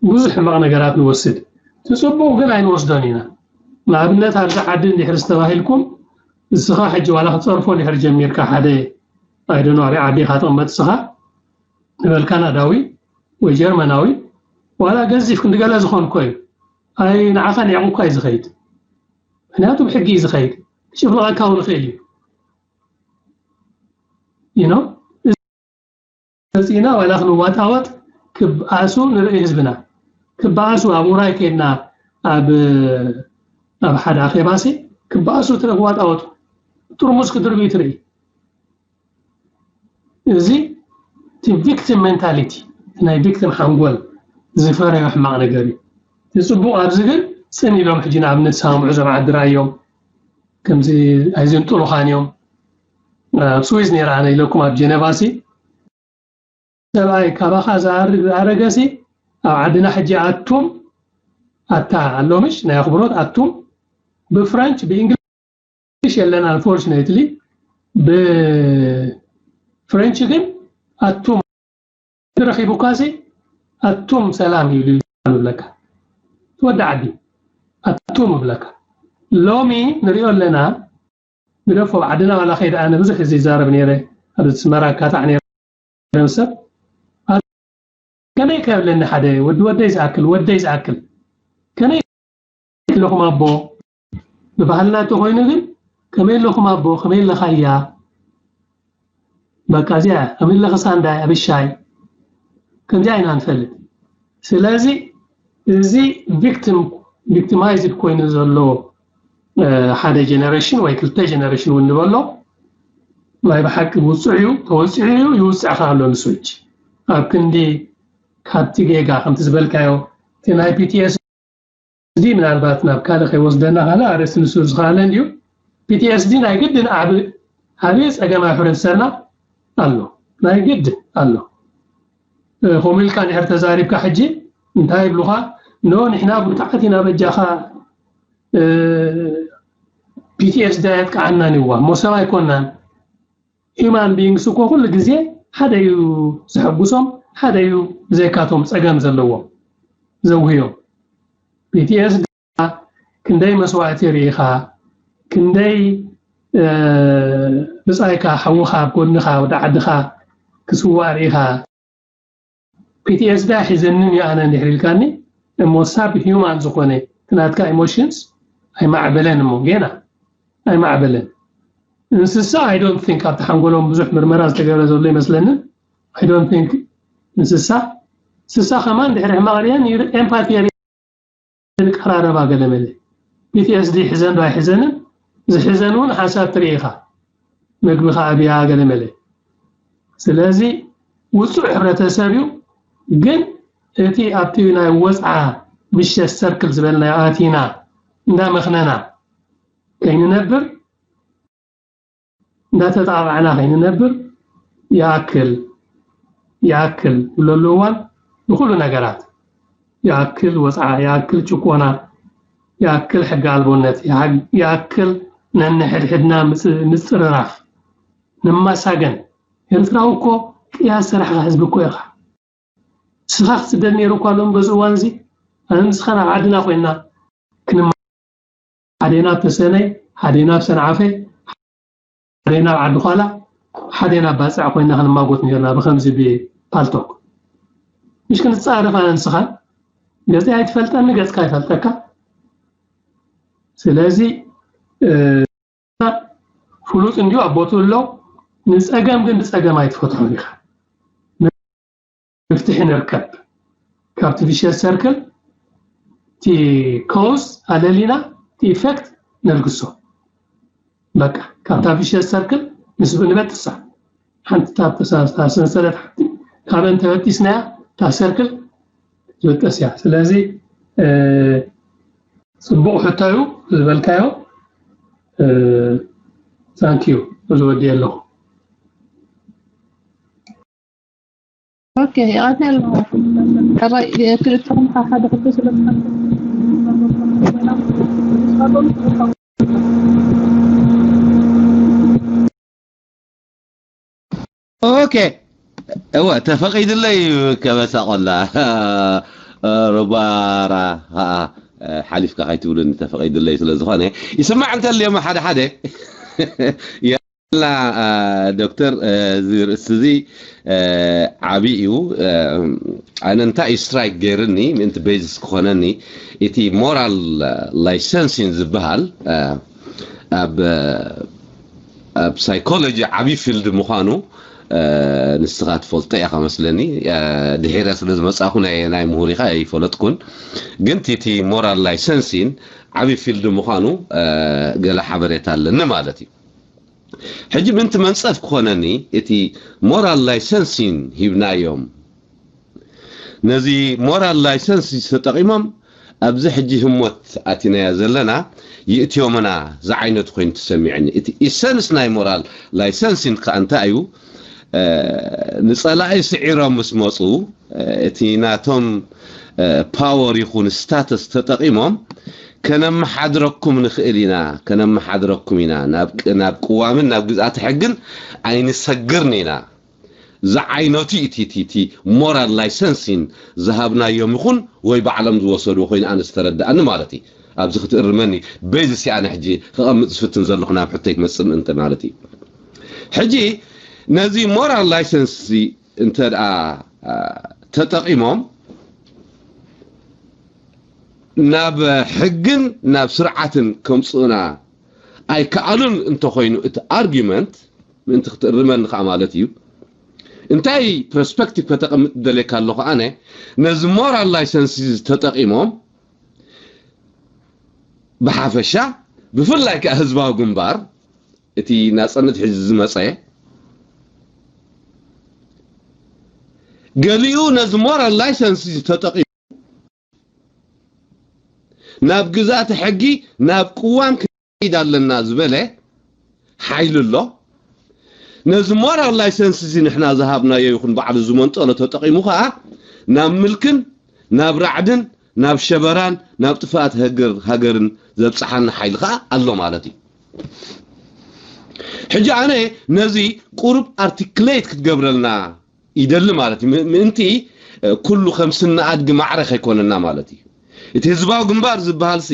ብዙሕ ሕማቕ ነገራት ንወስድ እቲ ፅቡቕ ግን ኣይንወስዶን ኢና ንኣብነት ኣብዚ ዓዲ እንድሕር ዝተባሂልኩም እስኻ ሕጂ ዋላ ክፀርፎ እንድሕር ጀሚርካ ሓደ ኣይደኖ ኣበይ ዓዲ ኢኻ ትቕመጥ እስኻ ንበልካ ናዳዊ ወይ ጀርመናዊ ዋላ ገዚፍ ክንዲ ገለ ዝኾን እኮ እዩ ኣይ ንዓኻ ኒዕቑካ እዩ ዝኸይድ ምክንያቱ ብሕጊ እዩ ዝኸይድ ክጭፍልቐካ እውን ይኽእል እዩ you know መፂና ዋላ ክንዋጣወጥ ክበኣሱ ንርኢ ህዝብና ክበኣሱ ኣብ ውራይ ከይድና ኣብ ኣብ ሓደ ኣኼባሲ ክበኣሱ ትረ ክዋጣወጡ ጥርሙዝ ክድርብዩ ትርኢ እዚ እቲ ቪክቲም ሜንታሊቲ ናይ ቪክቲም ሓንጎል ዝፈረዮ ሕማቕ ነገር እዩ እቲ ፅቡቕ ኣብዚ ግን ፅን ኢሎም ሕጂ ንኣብነት ሳምዑ ዘምዓት ድራዮም ከምዚ ኣይዘንጥሉኻን እዮም ኣብ ስዊዝ ነይረ ኣነ ኢለኩም ኣብ ጀነቫ ሲ ሰብኣይ ካባኻ ዝኣርግ ዝኣረገ ሲ ኣብ ዓድና ሕጂ ኣቱም ኣታ ኣሎ ምሽ ናይ ኣኽብሮት ኣቱም ብፍረንች ብእንግሊሽ የለን unfortunately ብፍረንች ግን ኣቱም ረኺቡካ ሲ ኣቱም ሰላም ይብሉ ይብለካ ትወዲ ዓዲ ኣቱም ይብለካ ሎሚ ንሪኦ ኣለና ግደፎ ዓድና ዋላ ከይደ ኣነ ብዙሕ እዚ ይዛረብ ነይረ ኣብ ስመራ ካታዕ ነይረ ሰብ ከመይ ከብለኒ ሓደ ወዲ ወደይ ዝኣክል ወደይ ዝኣክል ከመይ ኣለኹም ኣቦ ብባህልና እንተኮይኑ ግን ከመይ ኣለኹም ኣቦ ከመይ ኣለኻያ በቃ እዚኣ ከመይ ኣለኸ ሳንዳይ ኣብሻይ ከምዚኣ ኢና ንፈልጥ ስለዚ እዚ ቪክቲም ቪክቲማይዝድ ኮይኑ ዘሎ ሓደ ጀነሬሽን ወይ ክልተ ጀነሬሽን እውን ንበሎ ናይ ብሓቂ ውፁዕ እዩ ተወፂዑ እዩ ይውፅዕ ከዓ ኣሎ ንሱ ሕጂ ኣብ ክንዲ ካብቲ ጌጋ ከምቲ ዝበልካዮ እቲ ናይ ፒቲኤስዲ ምናልባት ናብ ካልእ ከይወስደና ካልእ ኣርእስቲ ንሱ ዝኸኣለ እንድዩ ፒቲኤስዲ ናይ ግድን ዓብ ዓብዪ ፀገም ኣብ ሕብረተሰብና ኣሎ ናይ ግድን ኣሎ ከምኡ ኢልካ ድሕር ተዛሪብካ ሕጂ እንታይ ይብሉኻ ኖ ንሕና ብርቱዓት ኢና በጃኻ ፒቲኤስዲ ኣየጥቃዓናን ይዋ እሞ ሰብ ኣይኮናን human beings እኮ ኩሉ ግዜ ሓደ እዩ ዘሐጉሶም ሓደ እዩ ብዘይካቶም ፀገም ዘለዎም ዘውህዮም ፒቲኤስዲ ክንደይ መስዋእቲ ርኢኻ ክንደይ ብፃይካ ሓውኻ ኣብ ጎንኻ ወዲ ዓድኻ ክስዋእ ርኢኻ ፒቲኤስዲ ኣይሕዘንን እዩ ኣነ እንድሕር ኢልካኒ እሞ ሳብ ሂዩማን ዝኾነ እቲ ናትካ ኢሞሽንስ ኣይማዕበለን እሞ ጌና ኣይማዕበለን እንስሳ I don't think ኣብቲ ሓንጎሎም ብዙሕ ምርመራ ዝተገብረ ዘሎ ይመስለንን I don't think እንስሳ ስሳ ከማን ድሕሪ ሕማቕ ርየን ኤምፓቲ ይቀራረባ። ገለ መለ ፒቲኤስዲ ይሕዘን ዶ ኣይሕዘንን፣ ዝሕዘን እውን ሓንሳብ ትርኢ ኢኻ። መግቢ ከኣብያ ገለ መለ። ስለዚ ውፁዕ ሕብረተሰብ እዩ። ግን እቲ ኣብቲ ናይ ወፅዓ ቪሸስ ሰርክል ዝበልናዮ ኣቲና እንዳመኽነና ከይንነብር፣ እንዳተጣቃዕና ከይንነብር ይኣክል ይኣክል ብለሉ እዋን ንኩሉ ነገራት ይኣክል ወፅዓ፣ ይኣክል ጭቆና፣ ይኣክል ሕጊ ኣልቦነት፣ ይኣክል ነንሕድሕድና ምፅርራፍ፣ ንማሳገን። ኤርትራዊ እኮ ቅያ ዝሰራሕካ ህዝቢ እኮ ኢኻ። ስኻ ክትስደድ ነይሩ እኳ ሎም በዚ እዋን እዚ ኣነ ንስኻ ናብ ዓድና ኮይና ክንማ ሓዴና ኣብ ተሰነይ፣ ሓዴና ኣብ ሰንዓፈ፣ ሓዴና ኣብ ዓዲ ኳላ፣ ሓዴና ኣብ ባፅዕ ኮይና ክንማጎት ነርና ብከምዚ ብፓልቶክ። ምሽ ክንፃረፍ ኣነ ንስኻ ገፀይ ኣይትፈልጠኒ፣ ገፅካ ኣይፈልጠካ። ስለዚ ፍሉጥ እንዲዩ ኣብ ቦትኡ ኣሎ። ንፀገም ግን ብፀገም ኣይትፈትሖን ኢኻ። መፍትሒ ንርከብ። ካብቲ ቪሸስ ሰርክል እቲ ኮዝ ኣለሊና እቲ ኢፌክት ነልግሶ። በቃ ካብታ ቪሸስ ሰርክል ንበጥሳ። ሓንቲ ሰንሰለት ሓንቲ ካብን ተበጢስናያ እታ ሰርክል ትበጠስ እያ። ስለዚ ፅቡቕ ሕቶ እዩ ዝበልካዮ። ታንኪዩ ዝወዲ ኣለኹ። ኦኬ ይቐትል። ሕራይ ክልተ ሓደ ክልተ ስለ ኦኬ እወ ተፈቒድለይ ከበሳ ቆላ ሮባራ ከዓ ሓሊፍካ ከይትብሉኒ ተፈቒድለይ ስለ ዝኾነ ይስማዕ እንተልዮም ሓደ ሓደ ያላ ዶክተር እዚ ርእሲ እዚ ዓብዪ እዩ። ኣነ እንታይ እዩ ስትራይክ ገይርኒ ምእንቲ ቤዝስ ክኾነኒ እቲ ሞራል ላይሰንሲን ዝበሃል ኣብ ኣብ ሳይኮሎጂ ዓብዪ ፊልድ ምዃኑ ንስኻ ትፈልጦ ኢኻ መስለኒ። ድሒረ ስለ ዝመጻኹ ናይ ናይ ምሁር ኢኻ ኣይፈለጥኩን፣ ግን ቲቲ ሞራል ላይሰንሲን ዓብዪ ፊልድ ምዃኑ ገለ ሓበሬታ ኣለኒ ማለት እዩ። ሕጂ ምንቲ መንጸፍ ክኾነኒ እቲ ሞራል ላይሰንሲን ሂብናዮም ነዚ ሞራል ላይሰንስ ተጠቒሞም ኣብዚ ሕጂ ህሞት ኣቲናያ ዘለና ይእትዮምና ዝዓይነቱ ኮይኑ ተሰሚዕኒ። እቲ ኢሰንስ ናይ ሞራል ላይሰንሲን ከዓ እንታይ እዩ? ንፀላኢ ስዒሮም ምስ መፁ እቲ ናቶም ፓወር ይኹን ስታተስ ተጠቒሞም ከነመሓድረኩም ንኽእል ኢና፣ ከነመሓድረኩም ኢና፣ ናብ ቅዋምን ናብ ግዝኣተ ሕግን ኣይንሰግርን ኢና። ዝዓይነቱ እቲ እቲ እቲ ሞራል ላይሰንሲን ዝሃብናዮም ይኹን ወይ ባዕሎም ዝወሰድዎ ኮይኑ ኣነ ዝተረድኣኒ ማለት እዩ። ኣብዚ ክትእርመኒ በዚ ሲ ኣነ ሕጂ ክቐምጥ ዝፍትን ዘለኹ ናብ ሕቶይ ክመጽእ ምእንቲ ማለት እዩ። ሕጂ ነዚ ሞራል ላይሰንስ እንተ ደኣ ተጠቒሞም ናብ ሕግን ናብ ስርዓትን ከምጽኡና ኣይከኣሉን እንተኾይኑ እቲ ኣርጊመንት ምእንቲ ክትእርመኒ ከዓ ማለት እዩ እንታይ ፐርስፐክቲቭ ከተቐምጥ ደልየካ ኣለኹ ኣነ ነዚ ሞራል ላይሰንስ ተጠቒሞም ብሓፈሻ ብፍላይ ከዓ ህዝባዊ ግንባር እቲ ናፅነት ሕዚ ዝመፀ ገሊኡ ነዚ ሞራል ላይሰንስ ተጠቒሙ ናብ ግዛእቲ ሕጊ ናብ ቅዋም ክንከይድ ኣለና ዝበለ ሓይሊ ኣሎ። ነዚ ሞራል ላይሰንስ እዚ ንሕና ዝሃብናዮ ይኹን ባዕሉ ዝመንጠሎ ተጠቒሙ ከዓ ናብ ምልክን ናብ ራዕድን ናብ ሸበራን ናብ ጥፍኣት ሃገር ሃገርን ዘብፅሓና ሓይሊ ከዓ ኣሎ ማለት እዩ። ሕጂ ኣነ ነዚ ቁሩብ ኣርቲክሌት ክትገብረልና ይደሊ ማለት እዩ። ምእንቲ ኩሉ ከም ስነ ኣድጊ ማዕረ ከይኮነና ማለት እዩ። እቲ ህዝባዊ ግንባር ዝበሃል ሲ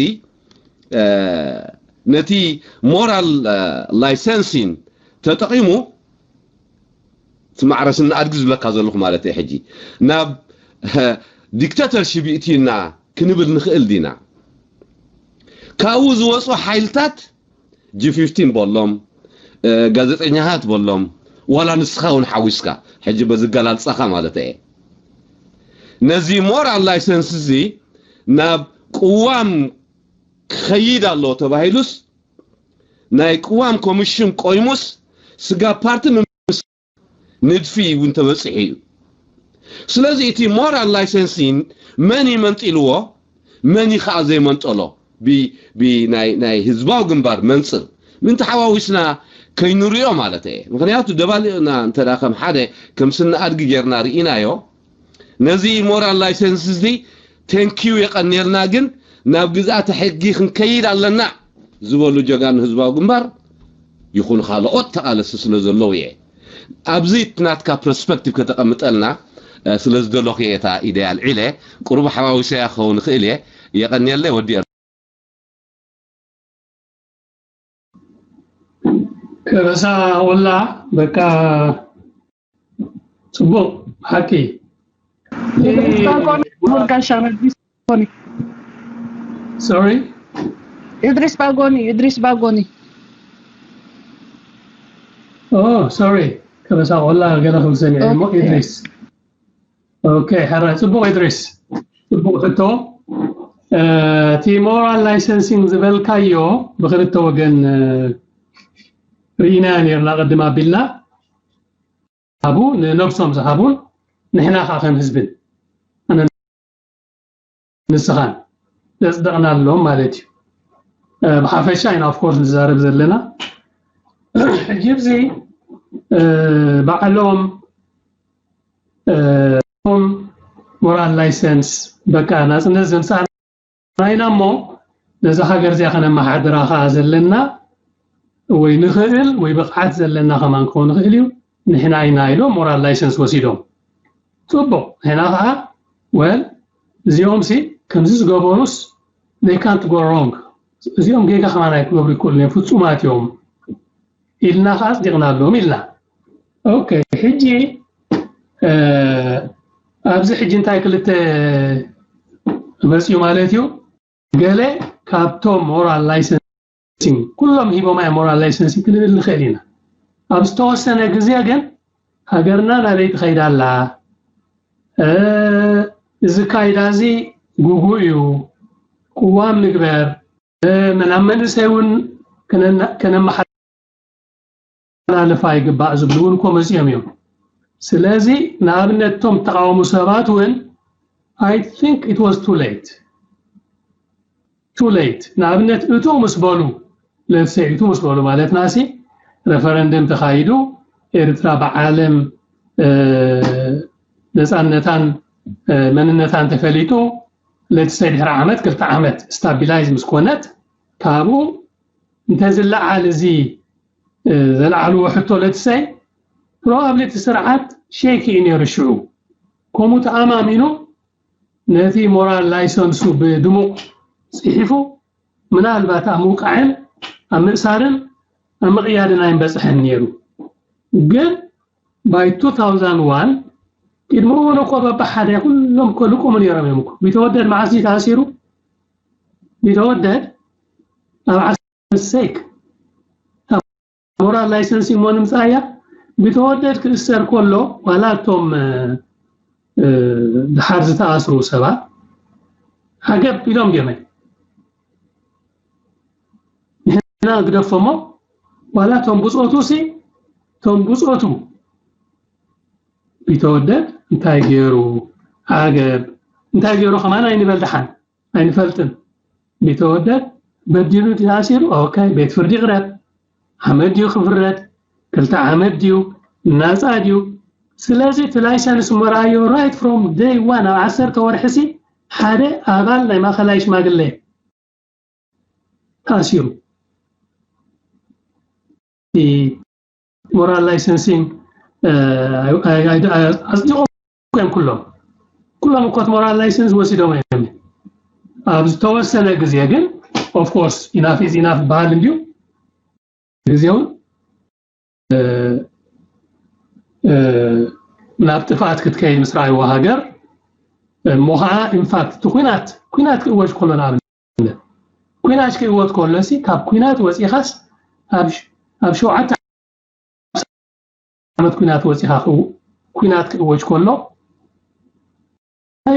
ነቲ ሞራል ላይሰንሲን ተጠቒሙ እቲ ማዕረ ስነ ኣድጊ ዝብለካ ዘለኹ ማለት እየ። ሕጂ ናብ ዲክታተርሺፕ ይእትዩና ክንብል ንኽእል ዲና? ካብኡ ዝወፁ ሓይልታት ጂ ፊፍቲን በሎም፣ ጋዜጠኛታት በሎም፣ ዋላ ንስኻ እውን ሓዊስካ ሕጂ በዚ ኣገላልፃኻ ማለት እየ። ነዚ ሞራል ላይሰንስ እዚ ናብ ቅዋም ክኸይድ ኣሎ ተባሂሉስ፣ ናይ ቅዋም ኮሚሽን ቆይሙስ፣ ስጋ ፓርቲ ንድፊ እውን ተበፂሑ እዩ። ስለዚ እቲ ሞራል ላይሰንሲን መን ይመንጢልዎ፣ መን እዩ ከዓ ዘይመንጠሎ፣ ብ- ብ- ናይ ናይ ህዝባዊ ግንባር መንፅር ምእንቲ ሓዋዊስና ከይንሪኦ ማለት እየ። ምክንያቱ ደባሊቕና እንተ ከም ሓደ ከም ስኒ ኣድጊ ጌርና ርኢናዮ፣ ነዚ ሞራል ላይሰንስ እዚ ቴንኪዩ የቐንየልና፣ ግን ናብ ግዝኣተ ሕጊ ክንከይድ ኣለና ዝበሉ ጀጋኑ ህዝባዊ ግንባር ይኹኑ ካልኦት ተቓለስቲ ስለ ዘለዉ እየ። ኣብዚ ናትካ ፐርስፐክቲቭ ከተቐምጠልና ስለ ዝደለኹ እየ እታ ኢደይ ኣልዒለ። ቁሩብ ሓዋዊሰያ ክኸውን ይኽእል እየ። የቐንየለይ ወዲ ከበሳ ወላ በቃ ጽቡቕ ሓቂ ጋሻ መድሪስ ባጎኒ sorry እድሪስ ባጎኒ እድሪስ ባጎኒ oh sorry ከበሳ ወላ ገለ ክብል ሰሚዐ እሞ Okay. ኢድሪስ okay ሕራይ ጽቡቕ ኢድሪስ ጽቡቕ ሕቶ እቲ ሞራል ላይሰንሲንግ ዝበልካዮ ብክልተ ወገን ርኢና ኔርና ቅድም ኣቢልና ዝሃቡ ንነብሶም ዝሃቡን ንሕና ከዓ ከም ህዝብን ኣነ ንስኻን ዘፅደቕናሎም ማለት እዩ ብሓፈሻ ኢና ኦፍኮርስ ንዛረብ ዘለና ሕጂ እዚ ባዕሎም ሞራል ላይሰንስ በቃ ናፅነት ዘምፃ ናይና እሞ ነዛ ሃገር እዚኣ ከነመሓድራ ከዓ ዘለና ወይ ንኽእል ወይ ብቕዓት ዘለና ከማን ክኾን ይኽእል እዩ ንሕና ኢና ኢሎም ሞራል ላይሰንስ ወሲዶም ፅቡቕ ንሕና ከዓ ወል እዚኦም ሲ ከምዚ ዝገበሩስ they can't go wrong እዚኦም ጌጋ ከማን ኣይክገብሩ ይክእሉ እዮም ፍፁማት እዮም ኢልና ከዓ ኣፅዲቕናሎም ኢልና ኦኬ ሕጂ ኣብዚ ሕጂ እንታይ ክልተ መፅኡ ማለት እዩ ገለ ካብቶም ሞራል ላይሰንሲንግ ኩሎም ሂቦማ እዮም ሞራል ላይሰንሲንግ ክንብል ንኽእል ኢና ኣብ ዝተወሰነ ግዜ ግን ሃገርና ናበይ ትኸይድ ኣላ እዚ ካይዳ እዚ ጉጉእ እዩ ቅዋም ንግበር ናብ መንእሰይ እውን ከነመሓላልፋ ይግባእ ዝብሉ እውን እኮ መፂኦም እዮም ስለዚ ንኣብነት እቶም ተቃወሙ ሰባት እውን I think it was too late too late ንኣብነት እቱ ምስ በሉ let's say እቱ ምስ በሉ ማለትና ሲ referendum ተኻይዱ ኤርትራ ብዓለም ነፃነታን መንነታን ተፈሊጡ let's say ድሕሪ ዓመት ክልተ ዓመት stabilize ምስ ኮነት ካብኡ እንተዝለዓል እዚ ዘልዓልዎ ሕቶ let's say probably እቲ ስርዓት shake እዩ ነይሩ ሽዑ ከምኡ ተኣማሚኑ ነቲ ሞራል ላይሰንሱ ብድሙቕ ፅሒፉ ምናልባት ኣብ ምውቃዕን ኣብ ምእሳርን ኣብ ምቕያድን ኣይምበፅሐን ነይሩ ግን by two thousand one ቅድሚ እውን እኮ በብሓደ ኩሎም እኮ ልቁሙ ነይሮም እዮም እኮ ቢተወደድ መዓስ እዩ ተኣሲሩ ቢተወደድ ኣብ ዓሰርተ ሴክ ሞራል ላይሰንስ እሞ ንምፃእያ ብተወደድ ክእሰር ከሎ ዋላ እቶም ድሓር ዝተኣስሩ ሰባት ዓገብ ኢሎም ድዮም ንሕና ግደፎሞ ዋላ እቶም ብፆቱ ሲ እቶም ብፆቱ ቢተወደድ እንታይ ገይሩ ዓገብ እንታይ ገይሩ ከማን ኣይንበል ድሓን ኣይንፈልጥን ቢተወደድ በዲሉ ተኣሲሩ ኦኬ ቤት ፍርዲ ይቕረብ ዓመት ድዩ ክፍረድ ክልተ ዓመት ድዩ ናፃ ድዩ ስለዚ እቲ ላይሰንስ መርኣዮ right from day one ኣብ ዓሰርተ ወርሒ ሲ ሓደ ኣባል ናይ ማእኸላይ ሽማግለ ተኣሲሩ moral licensing ኣፅዲቆም እዮም ኩሎም ኩሎም እኮ moral license ወሲዶም እዮም ኣብ ዝተወሰነ ግዜ ግን of course enough is enough በሃል እንድዩ ግዜውን ናብ ጥፍኣት ክትከይድ ምስ ረኣይዎ ሃገር እሞ ከዓ ኢንፋክት እቲ ኩናት ኩናት ክእወጅ ከሎ ንኣብነት ኩናት ክእወጅ ከሎ ሲ ካብ ኩናት ወፂኻስ ኣብ ሸውዓተ ዓመት ኩናት ወፂኻ ኩናት ክእወጅ ከሎ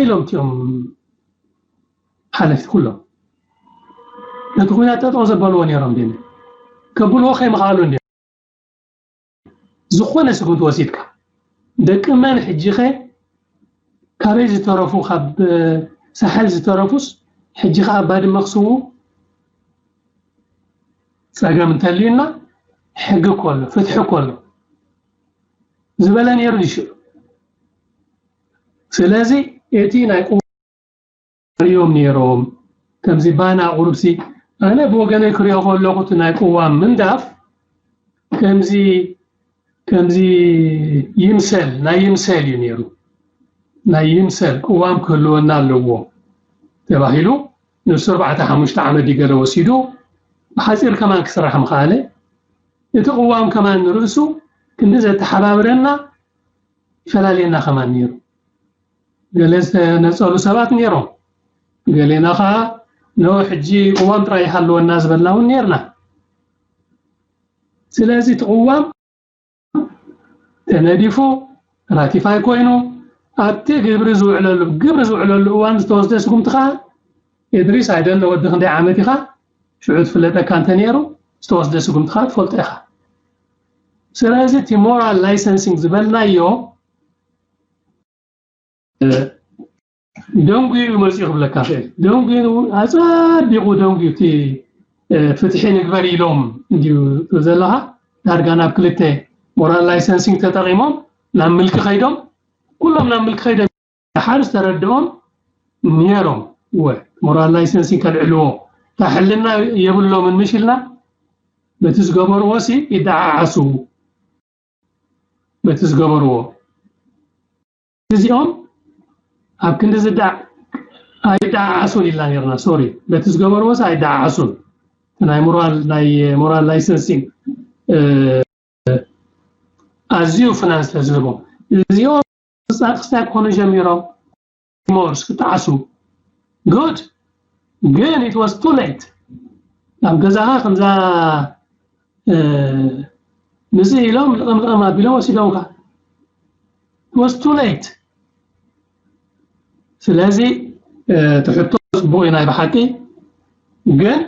ኢሎም እቲኦም ሓለፍቲ ኩሎም ነቲ ኩናት ጠጠው ዘበልዎ ነይሮም ድ ከብልዎ ከይምኽኣሉ እንዲ ዝኾነ ስጉምቲ ወሲድካ ደቂ መን ሕጂ ኸ ካበይ ዝተረፉ ካብ ሳሕል ዝተረፉስ ሕጂ ኸዓ ባድመ ክስዉ ጸገም እንተልዩና ሕጊ እኮ ኣሎ ፍትሒ እኮ ኣሎ ዝበለ ነይሩ ይሽዑ ስለዚ እቲ ናይ እዮም ነይሮም ከምዚ ባና ቁሩብሲ ኣነ ብወገነይ ክሪኦ ከለኹ እቲ ናይ ቅዋም ምንዳፍ ከምዚ ከምዚ ይምሰል ናይ ይምሰል እዩ ነይሩ ናይ ይምሰል ቅዋም ክህልወና ኣለዎ ተባሂሉ ንሱ ኣርባዕተ ሓሙሽተ ዓመት ድዩ ገለ ወሲዱ ብሓፂር ከማን ክስራሕ ምኽኣለ እቲ ቅዋም ከማን ንርእሱ ክንዲ ዘተሓባብረና ይፈላልየና ከማን ነይሩ ገለ ዝተነፀሉ ሰባት ነይሮም ገሌና ከዓ ኖ ሕጂ ቅዋም ጥራይ ይሃልወና ዝበልና እውን ነይርና ስለዚ እቲ ቅዋም ተነዲፉ ራቲፋይ ኮይኑ ኣብቲ ግብሪ ዝውዕለሉ ግብሪ ዝውዕለሉ እዋን ዝተወስደ ስጉምቲ ከዓ እድሪስ ኣይደለ ወዲ ክንደይ ዓመት ኢኻ ሽዑ ትፍለጠካ እንተ ነይሩ ዝተወስደ ስጉምቲ ከዓ ትፈልጦ ኢኻ ስለዚ እቲ ሞራል ላይሰንሲንግ ዝበልናዮ ደንጉዩ መፅኡ ክብለካ ክእል ደንጉዩ ኣፀቢቑ ደንጉዩ እቲ ፍትሒ ንግበር ኢሎም እንድዩ ዘለካ ዳርጋ ናብ ክልተ ሞራል ላይሰንሲንግ ተጠቂሞም ናብ ምልኪ ከይዶም ኩሎም ናብ ምልኪ ከይዶም ድሓር ዝተረድኦም ነይሮም ወ ሞራል ላይሰንሲንግ ከልዕልዎ ታሕልና የብሎምን ምሽ ኢልና በቲ ዝገበርዎ ሲ ይደዓዓሱ በቲ ዝገበርዎ እዚኦም ኣብ ክንዲ ዝዳ ኣይደዓዓሱን ኢልና ነርና ሶሪ በቲ ዝገበርዎስ ኣይደዓዓሱን ናይ ሞራል ናይ ሞራል ላይሰንሲንግ ኣዝዩ ፍናን ስለ ዝህቦም እዚኦም ፃት ክሳይ ክኾኑ ጀሚሮም ሞርስ ክጠዓሱ good ግን it was too late ኣብ ገዛኻ ከምዛ ምዚ ኢሎም ልቕምልቕም ኣቢሎም ወሲዶምካ was too late ስለዚ ትሕቶ ፅቡቅ እዩ ናይ ብሓቂ ግን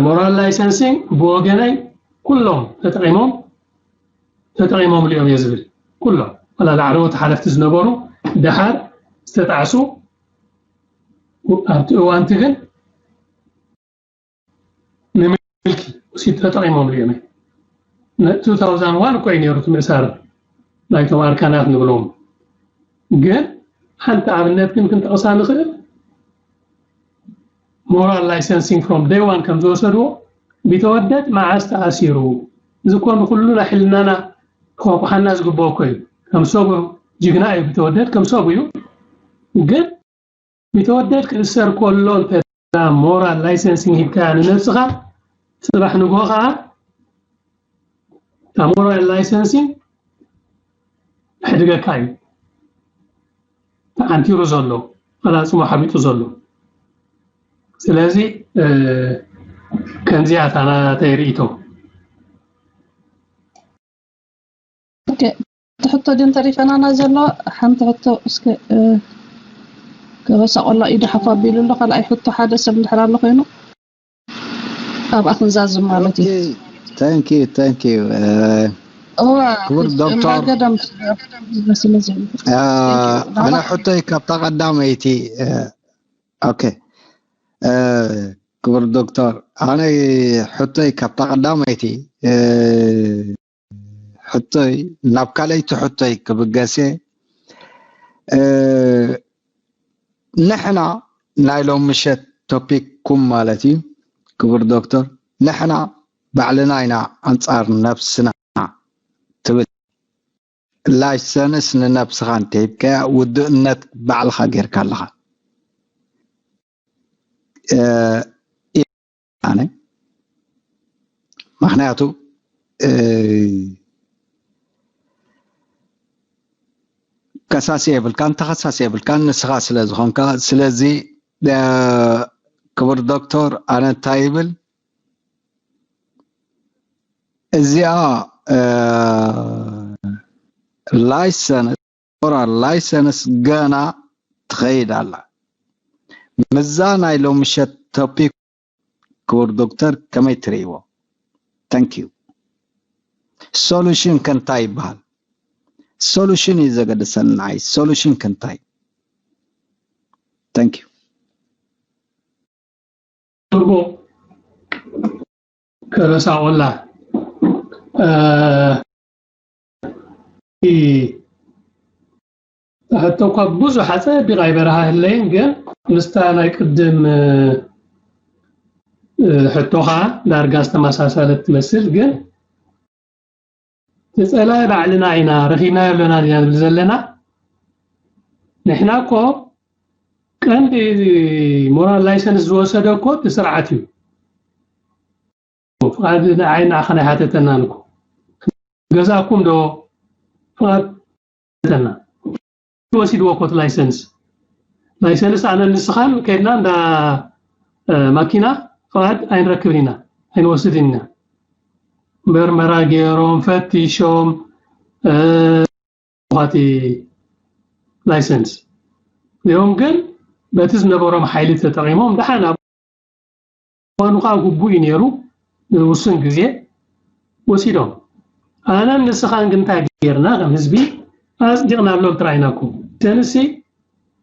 ሞራል ላይሰንሲንግ ብወገነይ ኩሎም ተጠቂሞም ተጠቂሞምሉ እዮም እየ ዝብል ኩሎም ወላ ላዕለዎት ሓለፍቲ ዝነበሩ ደሓር ዝተጣዕሱ ኣብቲ እዋንቲ ግን ንምልኪ ወሲድ ተጠቂሞምሉ እዮም 2001 እኮ እዩ ነይሩ እቲ ምእሳር ናይቶም ኣርካናት ንብሎም ግን ሓንቲ ኣብነት ግን ክንጠቕሳ ንኽእል moral licensing from day one ከም ዝወሰድዎ ቢተወደድ መዓስ ተኣሲሩ እዚ እኮ ንኩሉ ናይ ሕልናና ክቋቋሓና ዝግብኦ እኮ እዩ ከም ሰብ ጅግና እዩ ቢተወደድ ከም ሰብ እዩ ግን ቢተወደድ ክእሰር ከሎ እንተ moral licensing ሂብካያ ንነብስኻ ጽባሕ ንግሆ ከዓ እታ moral licensing ሕድገካ እዩ ተዓንቲሩ ዘሎ ፈላፅሞ ሓቢጡ ዘሎ ስለዚ ከምዚኣ እታ ናተይ ርእይቶ ትሕቶ ድን ተሪፈናና ዘሎ ሓንቲ ሕቶ እስከ ገበሳ ቆላ ኢዱ ሓፍ ኣቢሉ ኣሎ ካልኣይ ሕቶ ሓደ ሰብ እንድሕር ኣሎ ኮይኑ ኣብኣ ክንዛዝም ማለት እዩ። Thank you, thank you. ክቡር ዶክተር ኣነ ሕቶይ ካብታ ቀዳመይቲ ኦኬ ክቡር ዶክተር ኣነ ሕቶይ ካብታ ቀዳመይቲ ሕቶይ ናብ ካልኣይቲ ሕቶይ ክብገስ ንሕና ናይ ሎም ምሸት ቶፒክኩም ማለት እዩ ክቡር ዶክተር ንሕና ባዕልና ኢና ኣንፃር ነብስና ትብል ላይሰንስ ንነብስኻ እንተሂብካያ ውድእነት ባዕልኻ ጌርካ ኣለኻ ኣነ ምክንያቱ ከሳሲ የብልካን ተኸሳሲ የብልካን ንስኻ ስለ ዝኾንካ ስለዚ ክቡር ዶክተር ኣነ እንታይ ይብል እዚኣ license ሞራል ላይሰንስ ገና ትኸይድ ኣላ። ምዛ ናይ ሎምሸት ቶፒክ ክቡር ዶክተር ከመይ ትርእይዎ? Thank you። ሶሉሽን ከንታይ ይበሃል? ሶሉሽን እዩ ዘገድሰናይ። ሶሉሽን ከንታይ? Thank you። ጽቡቕ። ከበሳ ቆላ ሕቶ እኳ ብዙሕ ኣጸቢቕ ኣይበርሃህለይን፣ ግን ምስታ ናይ ቅድም ሕቶኻ ዳርጋ ዝተመሳሳለት ትመስል። ግን ተጸላይ ባዕልና ኢና ረኺብናዮ ኣለና ኢና ንብል ዘለና። ንሕና እኮ ቀንዲ ሞራል ላይሰንስ ዝወሰደ እኮ እቲ ስርዓት እዩ። ፍቓድ ንዓይ ንዓኻ ናይ ሓተተናን እኮ። ገዛእኩም ዶ ፍቓድ ሓተተና። ወሲድዎ እኮ እቲ ላይሰንስ። ላይሰንስ ኣነ ንስኻን ከድና እንዳ ማኪና ፍቓድ ኣይንረክብን ኢና፣ ኣይንወስድን ኢና። መርመራ ገይሮም ፈቲሾም ኳቲ ላይሰንስ እዮም። ግን በቲ ዝነበሮም ሓይሊ ተጠቒሞም ደሓን ኣብ እዋኑ ከዓ ግቡእ እዩ ነይሩ፣ ንውሱን ግዜ ወሲዶም። ኣነን ንስኻን ግን እንታይ ጌርና ከም ህዝቢ ኣጽዲቕናሎም ጥራይ ኢና እኮ። ተንሲ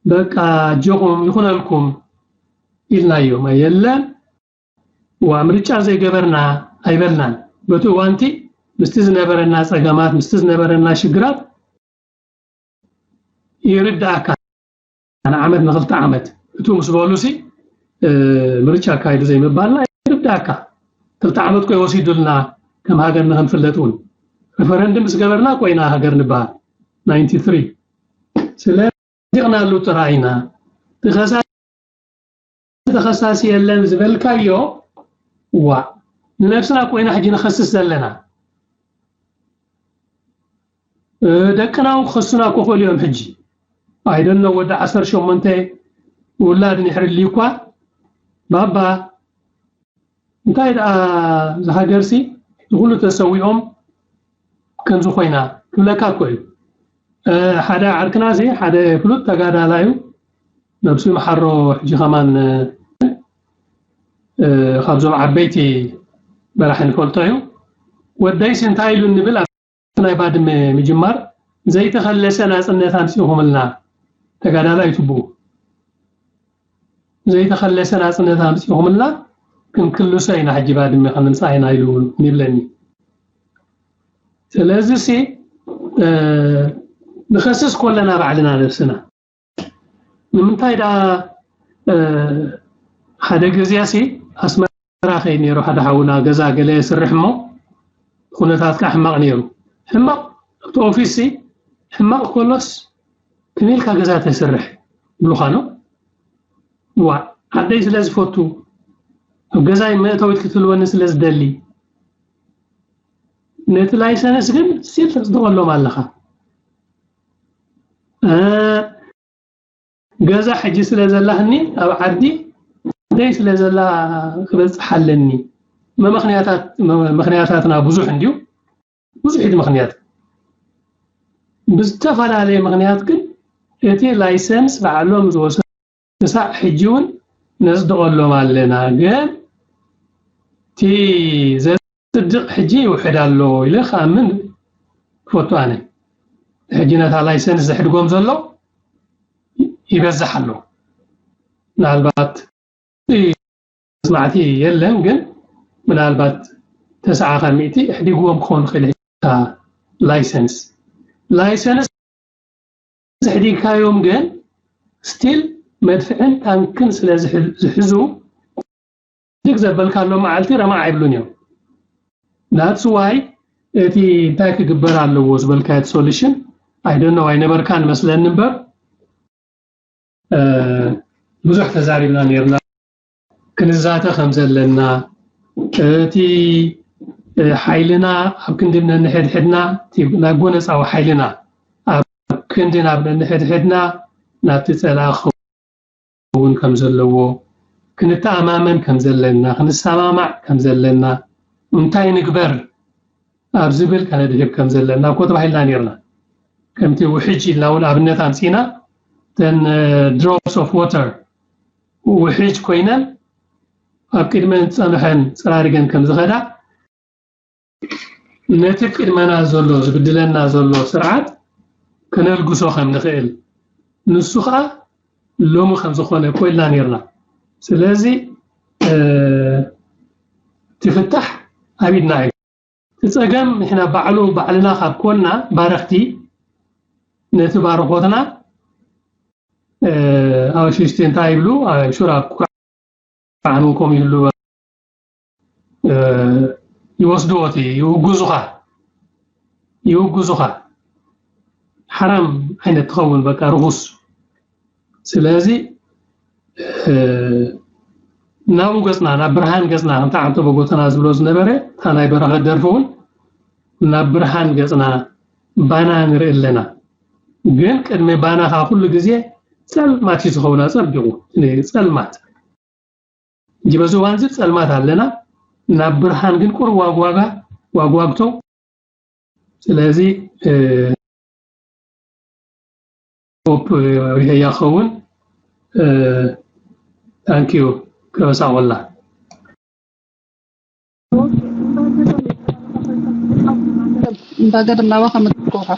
በቃ ኣጆኹም ይኹነልኩም ኢልናዮም። የለን ዋ ምርጫ ዘይገበርና ኣይበልናን። በቲ እዋንቲ ምስቲ ዝነበረና ጸገማት ምስቲ ዝነበረና ሽግራት ይርዳእካ። ንዓመት ንክልተ ዓመት እቱ ምስ በሉ ሲ ምርጫ ኣካይዱ ዘይምባልና ይርዳእካ። ክልተ ዓመት ኮይ ወሲዱልና ከም ሃገር ንክንፍለጥ እውን ሪፈረንድም ምስ ገበርና ኮይና ሃገር ንበሃል ናይንቲ ትሪ ስለ ዲቕናሉ ጥራይ ኢና። ተኸሳሲ ተኸሳሲ የለን ዝበልካዮ ዋ ንነብስና ኮይና ሕጂ ንኸስስ ዘለና ደቅና እውን ክኸሱና ክኽእሉ እዮም። ሕጂ ኣይደኖ ወዲ ዓሰርተ ሸሞንተ ውላድ ንሕርሊ እኳ ባባ እንታይ ደኣ ዝሃገርሲ ንኩሉ ተሰዊኦም ከምዚ ኮይና ክብለካ እኮ እዩ። ሓደ ዓርክና ሲ ሓደ ፍሉጥ ተጋዳላ እዩ ነብሱ ይምሓሮ። ሕጂ ከማን ካብዞም ዓበይቲ መራሒ ንፈልጦ እዩ። ወደይስ እንታይ ኢሉ እንብል ናይ ባድመ ምጅማር ዘይተኸለሰ ናጽነት ኣምጺኹምልና ተጋዳላይ ትቡ ዘይተኸለሰ ናጽነት ኣምጺኹምልና ክንክልሶ ኢና ሕጂ ባድመ ከነምጽኣ ኢና ኢሉ ይብለኒ። ስለዚ ሲ ንኸስስ ኮለና ባዕልና ነብስና ንምንታይ ደኣ ሓደ ግዜሲ ኣስመራ ከይድ ነይሩ ሓደ ሓውና ገዛ ገለ የስርሕ እሞ ኩነታት ከዓ ሕማቕ ነይሩ። ሕማቕ ኣብቲ ኦፊስ ሕማቕ ከሎስ ከመይ ኢልካ ገዛ ተስርሕ ይብሉኻ ነው። ዋ ዓደይ ስለ ዝፈቱ ኣብ ገዛይ መእተዊት ክትህልወኒ ስለ ዝደሊ ነቲ ላይሰንስ ግን ስቲል ተፅድቐሎም ኣለኻ። ገዛ ሕጂ ስለ ዘላህኒ ኣብ ዓዲ ደይ ስለ ዘላ ክበፅሕ ኣለኒ። መምኽንያታትና ብዙሕ እንድዩ፣ ብዙሕ እቲ ምኽንያት ብዝተፈላለየ ምኽንያት ግን እቲ ላይሰንስ ባዕሎም ዝወሰዱ ክሳዕ ሕጂ እውን ነፅድቐሎም ኣለና። ግን እቲ ዘፅድቕ ሕጂ ይውሕድ ኣሎ ኢለ ክኣምን ክፈቱ ኣነ። ሕጂ ነታ ላይሰንስ ዘሕድጎም ዘሎ ይበዝሕ ኣሎ። ምናልባት መስማዕቲ የለን፣ ግን ምናልባት ተስዓ ካብ ሚእቲ ኣሕዲግዎም ክኾኑ ይኽእል። ላይሰንስ ላይሰንስ ኣሕዲግካዮም ግን ስቲል መድፍዕን ታንክን ስለ ዝሕዙ ድግ ዘበልካሎም መዓልቲ ረማዕ ኣይብሉን እዮም። That's why እቲ እንታይ ክግበር ኣለዎ ዝበልካዮ እቲ ሶሉሽን ኣይደኖ ኣይነበርካን መስለኒ እምበር ብዙሕ ተዛሪብና ነርና ክንዛተ ከም ዘለና እቲ ሓይልና ኣብ ክንዲ ነንሕድሕድና ናብ ጎነፃዊ ሓይልና ኣብ ክንዲ ናብ ነንሕድሕድና ናብቲ ፀላእ ክኸውን ከም ዘለዎ ክንተኣማመን ከም ዘለና ክንሰማማዕ ከም ዘለና እንታይ ንግበር ኣብ ዝብል ከነድህብ ከም ዘለና እኮ ተባሂልና ነርና። ከምቲ ውሕጅ ኢልና እውን ኣብነት ኣምፂና፣ ተን ድሮፕስ ኦፍ ዋተር ውሕጅ ኮይነን ኣብ ቅድመን ዝፀንሐን ፀራሪገን ከም ዝኸዳ፣ ነቲ ቅድመና ዘሎ ዝብድለና ዘሎ ስርዓት ከነልግሶ ከም ንኽእል፣ ንሱ ከዓ ሎሚ ከም ዝኾነ ኮልና ነርና። ስለዚ እቲ ፍታሕ ኣብ ኢድና እዩ። እቲ ፀገም ንሕና ባዕሉ ባዕልና ካብ ኮና ባረኽቲ፣ ነቲ ባርኾትና ኣውሽሽቲ እንታይ ይብሉ? ሹር ኣብ ቁርዓን እውን ከምኡ ይህሉ፣ ይወስድዎ፣ እቲ ይውግዙኻ፣ ይውግዙኻ። ሓራም ዓይነት ትኸውን፣ በቃ ርኹስ። ስለዚ ናብ ገፅና፣ ናብ ብርሃን ገፅና፣ ከምታ ዓንተ በጎተና ዝብሎ ዝነበረ፣ እታ ናይ በረኸት ደርፊ እውን ናብ ብርሃን ገፅና ባና ንርኢ ኣለና። ግን ቅድሚ ባና ከዓ ኩሉ ግዜ ፀልማት እዩ ዝኸውን፣ ኣፀቢቑ ፀልማት። እንጂ በዚ እዋን እዚ ፀልማት ኣለና፣ ናብ ብርሃን ግን ቁሩብ ዋግዋጋ ዋግዋግቶ። ስለዚ ሆፕ ሪሀያ ክኸውን። ታንኪዩ። ከበሳቆላ። እንዳገድ እናባ ከመጥቆኻ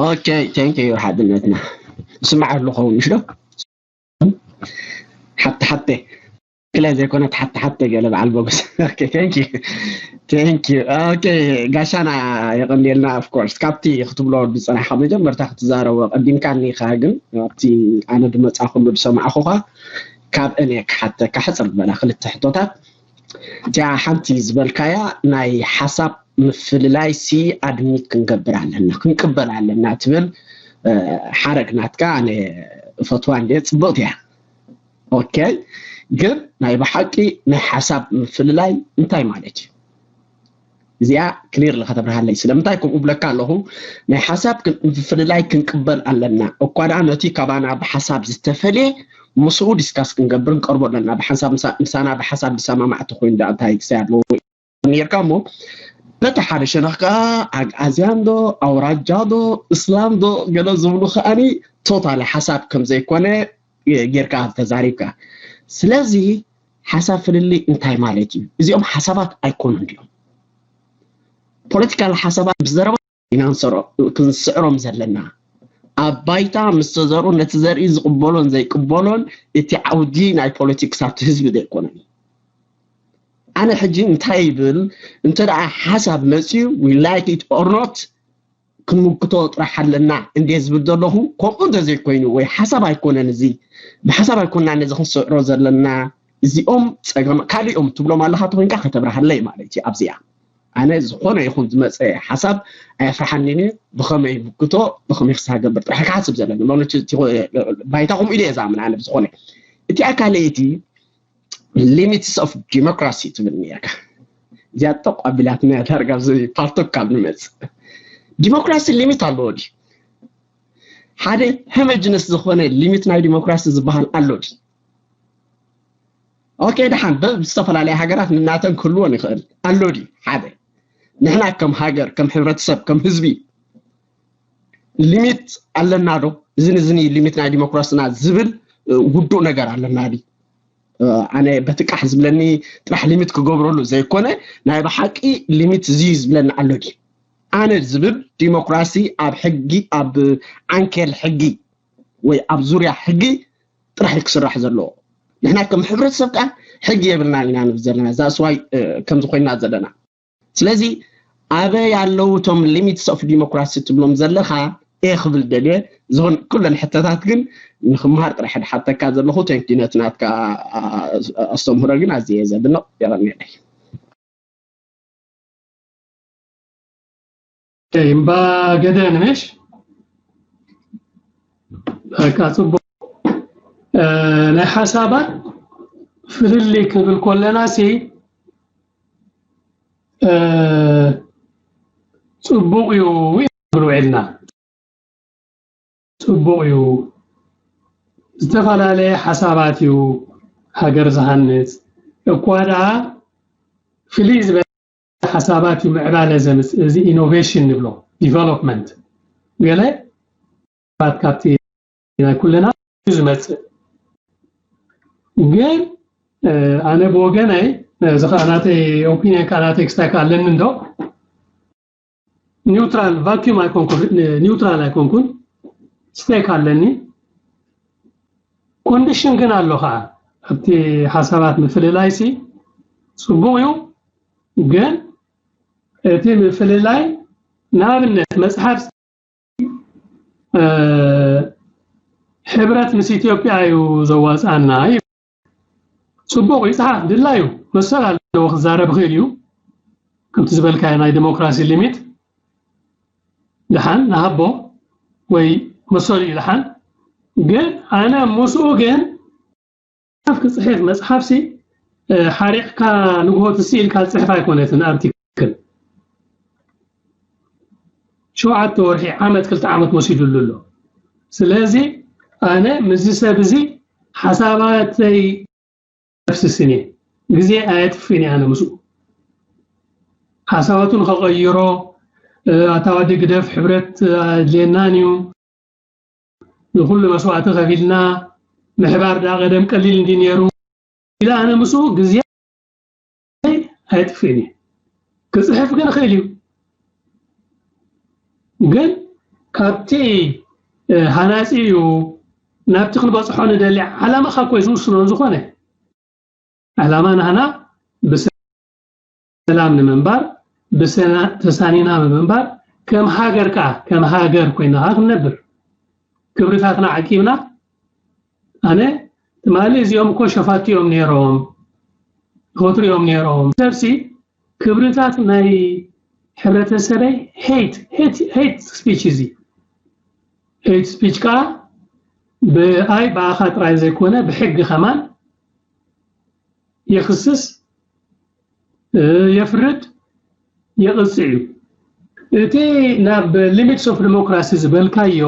ኦኬ። ቴንክ ዩ ሓድነትና። ስማዕ ኣሎ ኸውን ምሽ ዶ? ሓቲ ሓተ ክለ ዘይኮነት ሓቲ ሓተ ገለ በዓል በጉስ። ኦኬ፣ ቴንክ ዩ። ቴንክ ዩ። ኦኬ፣ ጋሻና የቐንየልና። ኦፍ ኮርስ ካብቲ ክትብሎ ዝጸናሕካ መጀመርታ ክትዛረቦ ቀዲምካኒ ኢኻ፣ ግን ኣብቲ ኣነ ዝመጻኹሉ ዝሰማዕኹኻ ካብ እኔ ክሓተካ ሕጽር ዝበላ ክልተ ሕቶታት። እቲኣ ሓንቲ ዝበልካያ ናይ ሓሳብ ምፍልላይ ሲ ኣድሚት ክንገብር ኣለና፣ ክንቅበል ኣለና ትብል ሓረግ ናትካ ኣነ እፈትዋ እንደ ጽብቕቲ እያ። ኦኬ፣ ግን ናይ ብሓቂ ናይ ሓሳብ ምፍልላይ እንታይ ማለት እዩ? እዚኣ ክሊር ከተብርሃለይ። ስለምንታይ ከምኡ ብለካ ኣለኹ? ናይ ሓሳብ ምፍልላይ ክንቅበል ኣለና፣ እኳ ደኣ ነቲ ካባና ብሓሳብ ዝተፈልየ ምስኡ ዲስካስ ክንገብር ንቀርቦ ኣለና። ብሓንሳብ ምሳና ብሓሳብ ዝሰማማዕ ተኮይኑ ደኣ እንታይ ክሳይ ኣለዎ ነርካ እሞ በቲ ሓደ ሸነኽ ከዓ ኣግኣዝያን ዶ ኣውራጃ ዶ እስላም ዶ ገለ ዝብሉ ከዓኒ ቶታሊ ሓሳብ ከም ዘይኮነ ጌርካ ተዛሪብካ። ስለዚ ሓሳብ ፍልልይ እንታይ ማለት እዩ? እዚኦም ሓሳባት ኣይኮኑን ድዮም? ፖለቲካል ሓሳባት ብዘረባ ኢና ክንስዕሮም ዘለና። ኣብ ባይታ ምስ ተዘርኡ ነቲ ዘርኢ ዝቕበሎን ዘይቅበሎን እቲ ዓውዲ ናይ ፖለቲክስ ኣብቲ ህዝቢ ዘይኮነን። ኣነ ሕጂ እንታይ ይብል እንተ ደኣ ሓሳብ መፅዩ we like it or not ክንምክቶ ጥራሕ ኣለና እንዴ ዝብል ዘለኹ። ከምኡ እንተዘይኮይኑ ወይ ሓሳብ ኣይኮነን እዚ ብሓሳብ ኣይኮና ነዚ ክንስዕሮ ዘለና እዚኦም ፀገም ካልኦም ትብሎም ኣለኻ ተኮንካ ከተብርሃለይ ማለት እዩ ኣብዚኣ። ኣነ ዝኾነ ይኹን ዝመፀ ሓሳብ ኣየፍርሓኒን እዩ። ብኸመይ ምክቶ ብኸመይ ክሳገብር ጥራሕ ክሓስብ ዘለኒ ማለት ባይታ ከምኡ ኢለ እየ ዝኣምን። ኣነ ብዝኾነ እቲ ኣካለይቲ limits of democracy ትብል ነርካ። እዚኣ ጠቕ ኣቢላትና ዳርጋ ኣብዚ ፓርቶክ ካብ ንመፅእ ዲሞክራሲ ሊሚት ኣለዎ ድዩ? ሓደ ሆሞጅነስ ዝኾነ ሊሚት ናይ ዲሞክራሲ ዝበሃል ኣሎ ድዩ? ኦኬ፣ ደሓን ብዝተፈላለየ ሃገራት ንናተን ክህልወን ይኽእል ኣሎ ድዩ? ሓደ ንሕና ከም ሃገር፣ ከም ሕብረተሰብ፣ ከም ህዝቢ ሊሚት ኣለና ዶ? እዝን እዝን እዩ ሊሚት ናይ ዲሞክራስና ዝብል ውዱእ ነገር ኣለና ድዩ? ኣነ በቲ ቃሕ ዝብለኒ ጥራሕ ሊሚት ክገብረሉ ዘይኮነ ናይ ብሓቂ ሊሚት እዚ እዩ ዝብለኒ ኣሎ ድዩ? ኣነ ዝብል ዲሞክራሲ ኣብ ሕጊ ኣብ ዓንኬል ሕጊ ወይ ኣብ ዙርያ ሕጊ ጥራሕ እዩ ክስራሕ ዘለዎ። ንሕና ከም ሕብረተሰብ ከዓ ሕጊ የብልና ኢና ንብል ዘለና። ዛስዋይ ከምዚ ኮይና ዘለና። ስለዚ ኣበይ ኣለዉ እቶም ሊሚትስ ኦፍ ዲሞክራሲ ትብሎም ዘለኻ? ኤ ክብል ደልየ ዝኾን ኩለን ሕተታት ግን ንክምሃር ጥራሕ ድሓተካ ዘለኹ። ቴንክ ነቲ ናትካ ኣስተምህሮ ግን ኣዝየ ዘድንቕ። የቐንየለይ። እምባ ገደን ምሽ በቃ ጽቡቅ ናይ ሓሳባት ፍልልይ ክብል ኮለና ሲ ጽቡቅ እዩ። ውዒልና ጽቡቕ እዩ። ዝተፈላለየ ሓሳባት እዩ ሃገር ዝሃንጽ። እኳ ደኣ ፍልይ ዝበለ ሓሳባት እዩ ምዕባለ ዘምጽእ። እዚ ኢኖቬሽን ንብሎ። development ገለ ባት ካብቲ ናይ ኩልና እዩ ዝመፅእ። ግን ኣነ ብወገነይ እዚ ከዓ ናተይ ኦፒኒየን ከዓ ናተይ ክስታይ ኣለኒ እንዶ ኒውትራል ቫኪዩም ኣይኮንኩን፣ ኒውትራል ኣይኮንኩን፣ ስቴክ ኣለኒ። ኮንዲሽን ግን ኣሎ ከዓ ኣብቲ ሓሳባት ምፍልላይ ሲ ፅቡቅ እዩ። ግን እቲ ምፍልላይ ንኣብነት መፅሓፍ ሕብረት ምስ ኢትዮጵያ እዩ ዘዋፅኣና። ፅቡቅ ይፅሓፍ ድላ እዩ መሰል ኣለዎ ክዛረብ ክእል እዩ። ከምቲ ዝበልካዮ ናይ ዲሞክራሲ ሊሚት ድሓን ንሃቦ ወይ መሰሉ እዩ ድሓን። ግን ኣነ ምስኡ ግን መፅሓፍ ክፅሕፍ መፅሓፍሲ ሓሪቕካ ንግሆ ትስኢልካ ዝፅሕፍ ኣይኮነትን ኣርቲክል ሸውዓተ ወርሒ ዓመት ክልተ ዓመት ወሲዱሉ ኣሎ። ስለዚ ኣነ ምስዚ ሰብ እዚ ሓሳባተይ ኣፍስስን እየ፣ ግዜ ኣየጥፍእን እየ ኣነ ምስኡ ሓሳባቱ ንኸቐይሮ። ኣታ ወዲ ግደፍ ሕብረት ኣድልየናን እዩ ንኩሉ መስዋእቲ ከፊልና ምሕባር ዳ ቀደም ቀሊል እንዲ ነይሩ ኢለ ኣነ ምስኡ ግዜ ኣየጥፍእን እየ። ክፅሕፍ ግን ይኽእል እዩ፣ ግን ካብቲ ሃናፂ እዩ ናብቲ ክንበፅሖ ንደሊ ዓላማኻ እኮ እዩ ዝውስኖ። ዝኾነ ዓላማ ናህና ብሰላም ንምንባር፣ ብሰና- ተሳኒና ንምንባር፣ ከም ሃገር ከዓ ከም ሃገር ኮይና ከዓ ክንነብር፣ ክብርታትና ዓቂብና። ኣነ ትማሊ እዚኦም እኮ ሸፋቱ እዮም ነይሮም፣ ኸትሪኦም ነይሮም። ሰብሲ ክብርታት ናይ ሕብረተሰበይ ሄት ሄት ሄት ስፒች እዚ ሄት ስፒች ከዓ ብኣይ ብኣኻ ጥራይ ዘይኮነ ብሕጊ ከማን የኽስስ፣ የፍርድ፣ የቕጽዕ እዩ። እቲ ናብ ሊሚትስ ኦፍ ዲሞክራሲ ዝበልካዮ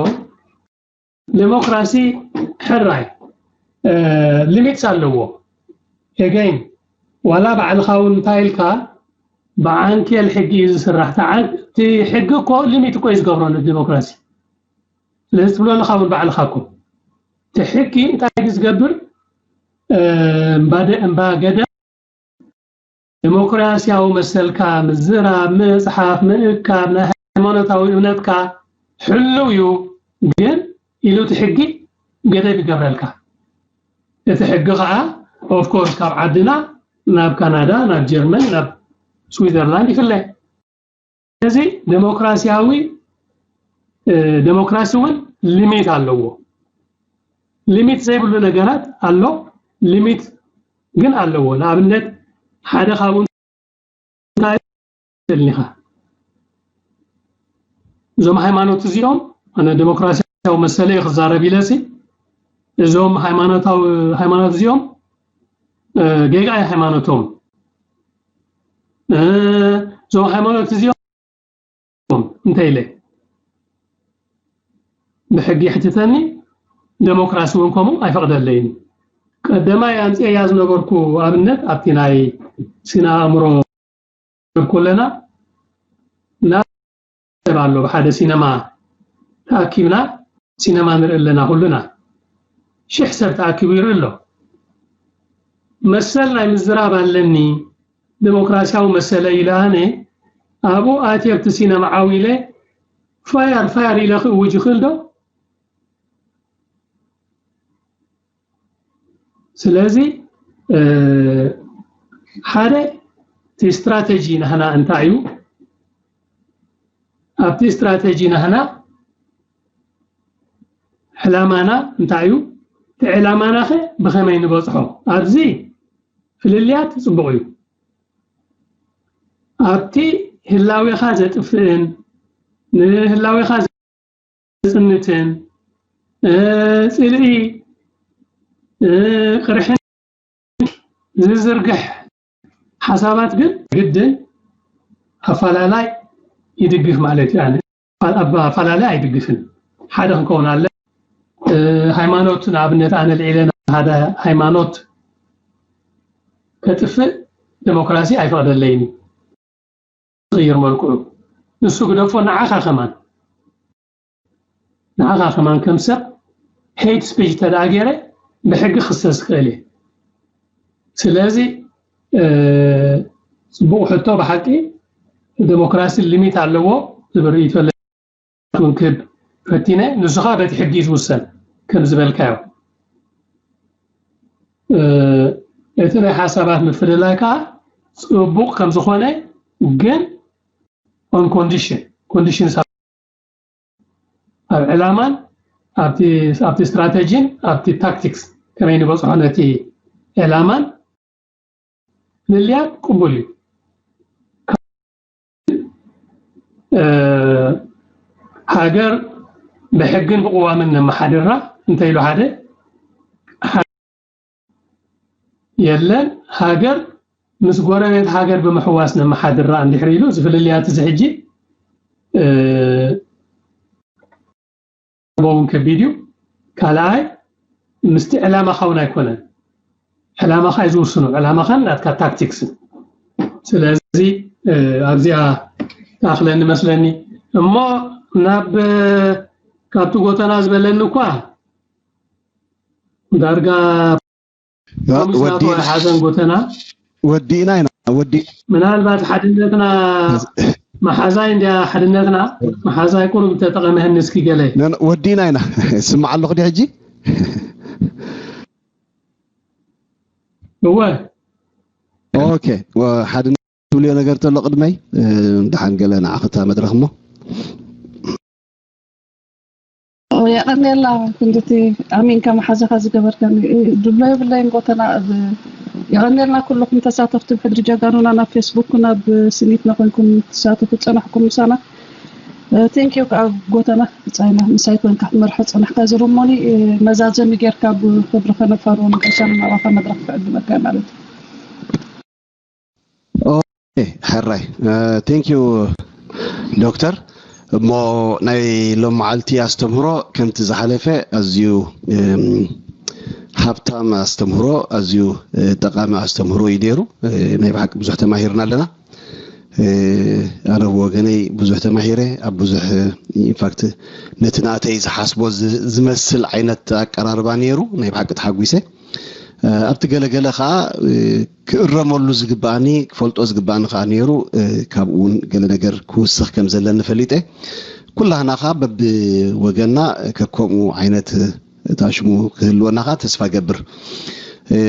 ዲሞክራሲ ሕራይ ሊሚትስ ኣለዎ። ኤገይን ዋላ ባዕልኻ እውን እንታይ ኢልካ ብዓንኬል ሕጊ እዩ ዝስራሕ። እቲ ሕጊ እኮ ሊሚት እኮ እዩ ዝገብሮ ንዲሞክራሲ። ስለዚ ትብሎ ኣለኻ እውን ባዕልኻ እኮ እቲ ሕጊ እንታይ እዩ ዝገብር? እምባ ገደ ዲሞክራሲያዊ መሰልካ ምዝራብ፣ ምፅሓፍ፣ ምእካብ፣ ናይ ሃይማኖታዊ እምነትካ ሕልው እዩ። ግን ኢሉ እቲ ሕጊ ገደብ ይገብረልካ። እቲ ሕጊ ከዓ ኦፍኮርስ ካብ ዓድና ናብ ካናዳ፣ ናብ ጀርመን፣ ናብ ስዊዘርላንድ ይፍለ። ስለዚ ዲሞክራሲያዊ ዲሞክራሲ እውን ሊሚት ኣለዎ። ሊሚት ዘይብሉ ነገራት ኣሎ፣ ሊሚት ግን ኣለዎ። ንኣብነት ሓደ ካብኡ እንታይ ኢኻ እዞም ሃይማኖት እዚኦም ኣነ ዲሞክራሲያዊ መሰለ ክዛረብ ኢለሲ እዞም ሃይማኖታዊ ሃይማኖት እዚኦም ጌጋ ሃይማኖቶም እዞም ሃይማኖት እዚኦም እንተ ኢለ ብሕጊ ይሕትተኒ፣ ዴሞክራሲ እውን ከምኡ ኣይፈቕደለይን። ቀደማይ ኣምፅኤያ ዝነበርኩ ኣብነት ኣብቲ ናይ ስነ ኣእምሮ ከለና ናብ ሰብ ኣሎ ብሓደ ሲነማ ተኣኪብና ሲነማ ንርኢ ኣለና ኩሉና ሽሕ ሰብ ተኣኪቡ ይርኢ ኣሎ። መሰል ናይ ምዝራብ ኣለኒ ዴሞክራሲያዊ መሰለ ኢለ ኣነ ኣብኡ ኣትየ ኣብቲ ሲነማ ዓው ኢለ ፋያር ፋያር ኢለ ክእውጅ ይኽእል ዶ? ስለዚ ሓደ እቲ ስትራተጂ ናህና እንታይ እዩ? ኣብቲ ስትራተጂ ናህና ዕላማና እንታይ እዩ? እቲ ዕላማናኸ ብኸመይ ንበፅሖ? ኣብዚ ፍልልያት ፅቡቕ እዩ። ኣብቲ ህላዌኻ ዘጥፍእን ንህላዌኻ ዘፅንትን ፅልኢ ቅርሕን ዝዝርግሕ ሓሳባት ግን ግድን ኣፈላላይ ይድግፍ ማለት እዩ። ኣነ ኣፈላላይ ኣይድግፍን። ሓደ ክንከውን ኣለ ሃይማኖት ንኣብነት ኣነ ልዒለ ሓደ ሃይማኖት ከጥፍእ ዴሞክራሲ ኣይፈቕደለይን እዩ። ዝቕይር መልክዑ ንሱ ግደፎ፣ ንዓኻ ከማን ንዓኻ ከማን ከም ሰብ ሄይት ስፒች ተደኣ ገይረ ብሕጊ ክሰስ ክእል እየ። ስለዚ ጽቡቕ ሕቶ፣ ብሓቂ ዴሞክራሲ ሊሚት ኣለዎ ዝብል ርእይቶ ክውንክብ ፈቲነ። ንሱ ኸኣ በቲ ሕጊ እዩ ዝውሰን ከም ዝበልካዮ። እቲ ናይ ሓሳባት ምፍልላይ ከኣ ጽቡቕ ከም ዝኾነ፣ ግን on condition condition ኣብ ዕላማን ኣብቲ ኣብቲ ስትራተጂን ኣብቲ ታክቲክስ ከመይ ንበጽሖ ነቲ ዕላማን ምልያብ ቅቡል እዩ። ሃገር ብሕግን ብቅዋምን ነመሓድራ እንተ ኢሉ ሓደ የለን። ሃገር ምስ ጎረቤት ሃገር ብምሕዋስ ነመሓድራ እንድሕር ኢሉ ዝፍልልያት እዚ ሕጂ ቦውን ከቢድ እዩ። ካልኣይ ምስቲ ዕላማኻ እውን ኣይኮነን። ዕላማኻ እዩ ዝውስኖ፣ ዕላማኻን ናትካ ታክቲክስን። ስለዚ ኣብዚኣ ተኣኽለኒ መስለኒ። እሞ ናብ ካብቲ ጎተና ዝበለኒ እኳ ዳርጋ ያ፣ ምስ ናቱ ወዲና። ሓዘን ጎተና ወዲና ኢና፣ ወዲ ምናልባት ሓድነትና መሓዛይ እንድያ፣ ሓድነትና መሓዛይ ቁሩብ ተጠቐመህኒ እስኪ ገለ። ነ-፣ ወዲና ኢና። ስማዕ ኣለኹ ዲ ሕጂ? እወ። ኦኬ፣ ወ-፣ ሓድነት ትብልዮ ነገር ተሎ ቅድመይ፣ እ፣ ደሓን ገለ ንዓኽታ መድረኽ እሞ። የቐንየልና ክንድቲ ኣሚንካ መሓዛኻ ዝገበርካኒ። ድብሎ የብለይን ጎተና። ኣብ የቐንየልና ኩልኹም ተሳተፍቲ ብሕድሪ ጀጋኑና ናብ ፌስቡክ ናብ ስኒት ነኾንኩም ትሳተፉ ጸናሕኩም ምሳና። ቴንክ ዩ። ካብ ጎተና ጻይና ምሳይ ኮንካ ክትመርሖ ጸናሕካ ዝርሞኒ መዛዘሚ ጌርካ ብክብሪ ከነፋርዎ መገሻ ናባኻ መድረኽ ክዕድመካ ማለት እዩ። ኦኬ፣ ሕራይ። ቴንክ ዩ ዶክተር። እሞ ናይ ሎም መዓልቲ ኣስተምህሮ ከምቲ ዝሓለፈ ኣዝዩ፣ እም፣ ሃብታም ኣስተምህሮ፣ ኣዝዩ፣ እ፣ ጠቓሚ ኣስተምህሮ እዩ ነይሩ። እ፣ ናይ ብሓቂ ብዙሕ ተማሂርና ኣለና። እ፣ ኣነ ብወገነይ ብዙሕ ተማሂረ፣ ኣብ ብዙሕ፣ እ፣ ኢንፋክት ነቲ ናተይ ዝሓስቦ ዝ-፣ ዝመስል ዓይነት ኣቀራርባ ነይሩ። ናይ ብሓቂ ተሓጒሰ። እ፣ ኣብቲ ገለገለ ኸኣ፣ እ፣ ክእረመሉ ዝግባኣኒ፣ ክፈልጦ ዝግባኣኒ ኸኣ ነይሩ። እ፣ ካብኡ እውን ገለ ነገር ክውስኽ ከም ዘለኒ ፈሊጠ። ኩላህና ኸኣ በብወገንና ከከምኡ ዓይነት፣ እ፣ ታሽሙ ክህልወና ኸኣ ተስፋ ገብር። እ፣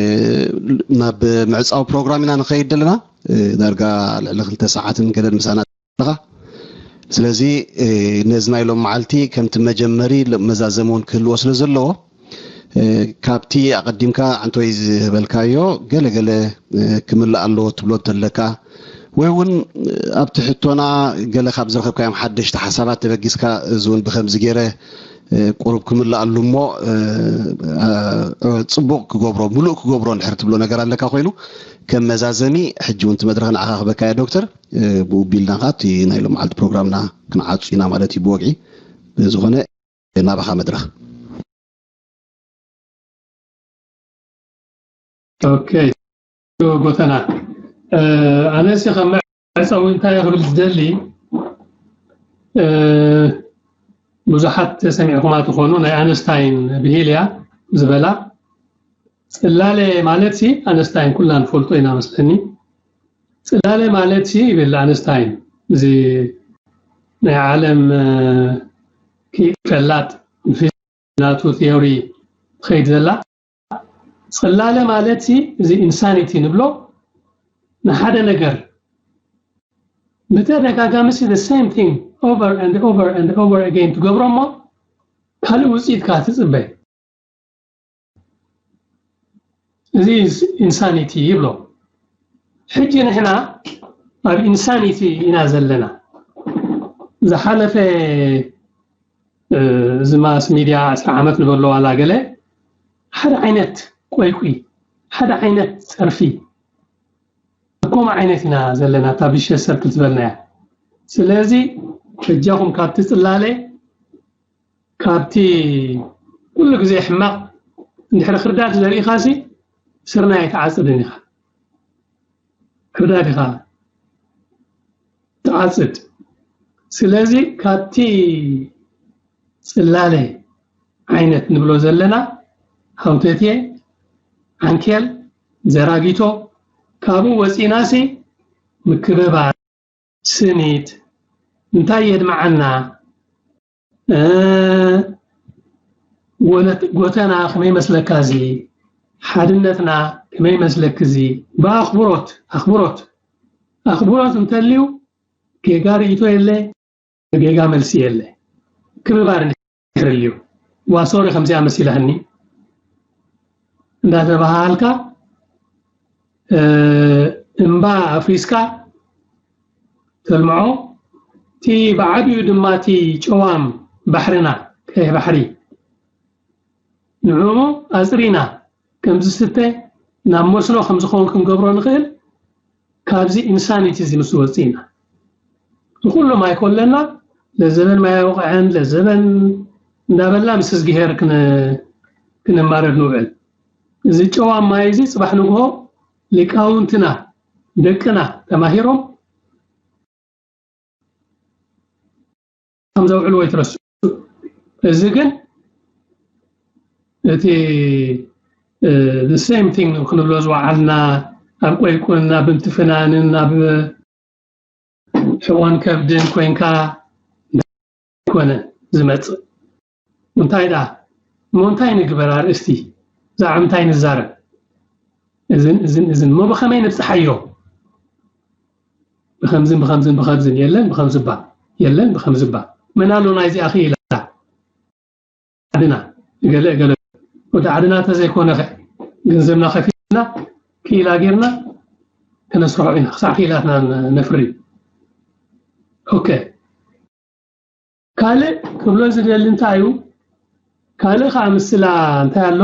ናብ ምዕጻው ፕሮግራም ኢና ንኸይድ ዘለና። እ፣ ዳርጋ ልዕሊ ክልተ ሰዓትን ገለን ምሳና ኣለኻ። ስለዚ፣ እ፣ ነዚ ናይ ሎም መዓልቲ ከምቲ መጀመሪ ለ-፣ መዛዘሚ እውን ክህልዎ ስለ ዘለዎ፣ እ፣ ካብቲ ኣቐዲምካ ዓንቶይ ዝበልካዮ ገለ ገለ፣ እ፣ ክምልእ ኣለዎ ትብሎ እንተለካ፣ ወይ እውን፣ እ፣ ኣብቲ ሕቶና ገለ ካብ ዝረኸብካዮም ሓደሽቲ ሓሳባት ተበጊስካ፣ እዚ እውን ብኸምዚ ገይረ፣ እ፣ ቁሩብ ክምልኣሉ እሞ፣ እ፣ እ፣ ጽቡቕ ክገብሮ፣ ምሉእ ክገብሮ እንድሕር ትብሎ ነገር ኣለካ ኮይኑ፣ ከም መዛዘሚ ሕጂ እውን እቲ መድረኽ ንዓኻ ክበካ እየ ዶክተር። እ፣ ብኡ ቢልና ኸዓ እቲ ናይ ሎምዓልቲ ፕሮግራምና ክንዓጹ ኢና ማለት እዩ ብወግዒ። ዝኾነ ናባኻ መድረኽ። ኦኬ፣ ጎተና። እ፣ ኣነሲ ከም መዕጸዊ እንታይ ክብል ዝደሊ፣ እ፣ ብዙሓት ሰሚዕኹማ ትኾኑ፣ ናይ ኣንስታይን ብሂል እያ ዝበላ። ጽላለ ማለት ሲ ኣንስታይን ኩልና ንፈልጦ ኢና መስለኒ። ጽላለ ማለት ሲ ይብል ኣንስታይን፣ እዚ ናይ ዓለም፣ እ፣ ኪ-፣ ፈላጥ ናቱ ቲዮሪ ትኸይድ ዘላ። ጽላለ ማለት ሲ እዚ ኢንሳኒቲ ንብሎ፣ ንሓደ ነገር ብተደጋጋሚ ሲ the same thing over and over and over again ትገብሮ እሞ ካልእ ውጽኢት ከኣ ትጽበ። እዚ ኢንሳኒቲ ይብሎ። ሕጂ ንሕና ኣብ ኢንሳኒቲ ኢና ዘለና። ዝሓለፈ፣ እ፣ እዚ ማስ ሚድያ ዕስራ ዓመት ንበሎ ዋላ ገለ ሓደ ዓይነት ቆይቁይ፣ ሓደ ዓይነት ጸርፊ፣ ከምኡ ዓይነት ኢና ዘለና፣ እታ ቪሸስ ሰርክል ዝበልናያ። ስለዚ በጃኹም ካብቲ ጽላለ፣ ካብቲ ኩሉ ግዜ ሕማቕ እንድሕሪ ክርዳድ ዘሪእኻሲ ስርናይ ኣይትዓጽድን ኢኻ። ክርዳድ ኢኻ ትዓጽድ። ስለዚ ካብቲ ጽላለ ዓይነት ንብሎ ዘለና ሃውተቴ፣ ዓንኬል፣ ዘራጊቶ፣ ካብኡ ወጺናሲ ምክብባር፣ ስኒት እንታይ የድምዓና? እ፣ ጎነት-፣ ጎተና ከመይ መስለካ እዚ? ሓድነትና ከመይ መስለክ እዚ? ብኣኽብሮት፣ ኣኽብሮት፣ ኣኽብሮት እንተልዩ ጌጋ ርእይቶ የለ፣ ጌጋ መልሲ የለ። ክብባር እንድሕር ልዩ፣ ዋ ሶሪ ከምዚኣ መሲላኒ እንዳተባሃልካ፣ እ፣ እምባ ኣፍሪስካ ተልምዖ፣ እቲ ብዓቢኡ ድማ እቲ ጨዋም ባሕርና፣ ቀይሕ ባሕሪ፣ ንዕኡ ኣጽሪና ከም ዝስተ ናብ መስኖ ከም ዝኸውን ክንገብሮ ንኽእል፣ ካብዚ ኢንሳኒቲ እዚ ምስ ወጽእና። እዚ ኩሉ ማይ ኮለና፣ ለዘበን ማይ ኣውቕዐን፣ ለዘበን እንዳበልና ምስ እዝግሄር ክን-፣ ክንማረር ንውዕል። እዚ ጨዋ ማይ እዚ ጽባሕ ንግሆ ሊቃውንትና፣ ደቅና ተማሂሮም ከም ዘውዕልዎ ይትረስዑ። እዚ ግን እቲ፣ እ፣ the same thing ክንብሎ ዝወዓልና፣ ኣብ ቆይቁን፣ ኣብ እንትፍናንን፣ ኣብ ሕቖን ከብድን ኮይንካ ኮነ ዝመጽእ። እንታይ ደኣ? እሞ እንታይ ንግበር ኣርእስቲ? ብዛዕባ እንታይ ንዛረብ? እዝን፣ እዝን፣ እዝን። እሞ ብኸመይ ንብጽሓዮ? ብኸምዝን፣ ብኸምዝን፣ ብኸምዝን። የለን፣ ብኸምዝባ። የለን፣ ብኸምዝባ። መን ኣሎ ናይዚኣ ክኢላ? ዓድና፣ ገለ፣ ገለ። ወዲ ዓድና ተዘይኮነ ኸ፣ ገንዘብና ከፊልና፣ ክኢላ ጌርና፣ ከነስርሖ ኢና። ክሳዕ ክኢላትና ነ-፣ ነፍሪ። ኦኬ። ካልእ ክብሎ ዝደሊ እንታይ እዩ? ካልእ ከዓ ምስላ እንታይ ኣሎ?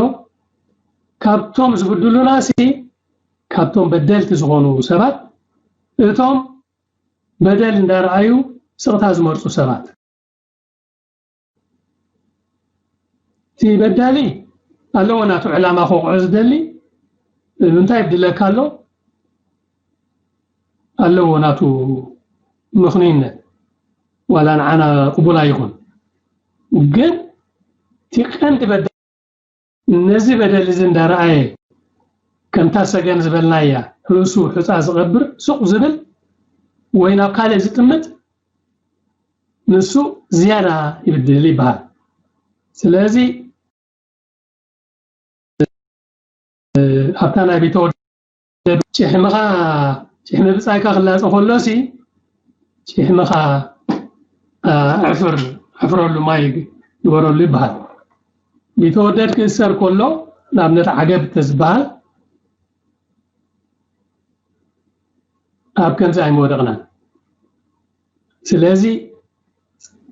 ካብቶም ዝብድሉና ሲ፣ ካብቶም በደልቲ ዝኾኑ ሰባት፣ እቶም በደል እንዳረኣዩ ስቕታ ዝመርጹ ሰባት። እቲ በዳሊ ኣለዎ ናቱ ዕላማ ከውቕዖ ዝደሊ፣ ንምንታይ ይብድለካ ኣሎ? ኣለዎ ናቱ ምኽንይነት፣ ዋላ ንዓና ቅቡል ኣይኹን። ግን እቲ ቀንዲ በዳሊ ነዚ በደል እዚ እንዳረኣየ፣ ከምታ ሰገን ዝበልናያ ርእሱ ሑጻ ዝቐብር ሱቕ ዝብል ወይ ናብ ካልእ ዝጥምት፣ ንሱ ዝያዳ ይብድል ይበሃል። ስለዚ፣ እ፣ ኣብታ ናይ ቢተወደድ ጭሕምኻ፣ ጭሕሚ ብጻይካ ክላጸ ከሎሲ፣ ጭሕምኻ፣ እ፣ ኣዕፍር፣ ኣዕፍረሉ፣ ማይ ግበረሉ ይበሃል። ቢተወደድ ክእሰር ከሎ፣ ንኣብነት ዓገብ ተዝበሃል፣ ኣብ ከምዚ ኣይምወደቕናን። ስለዚ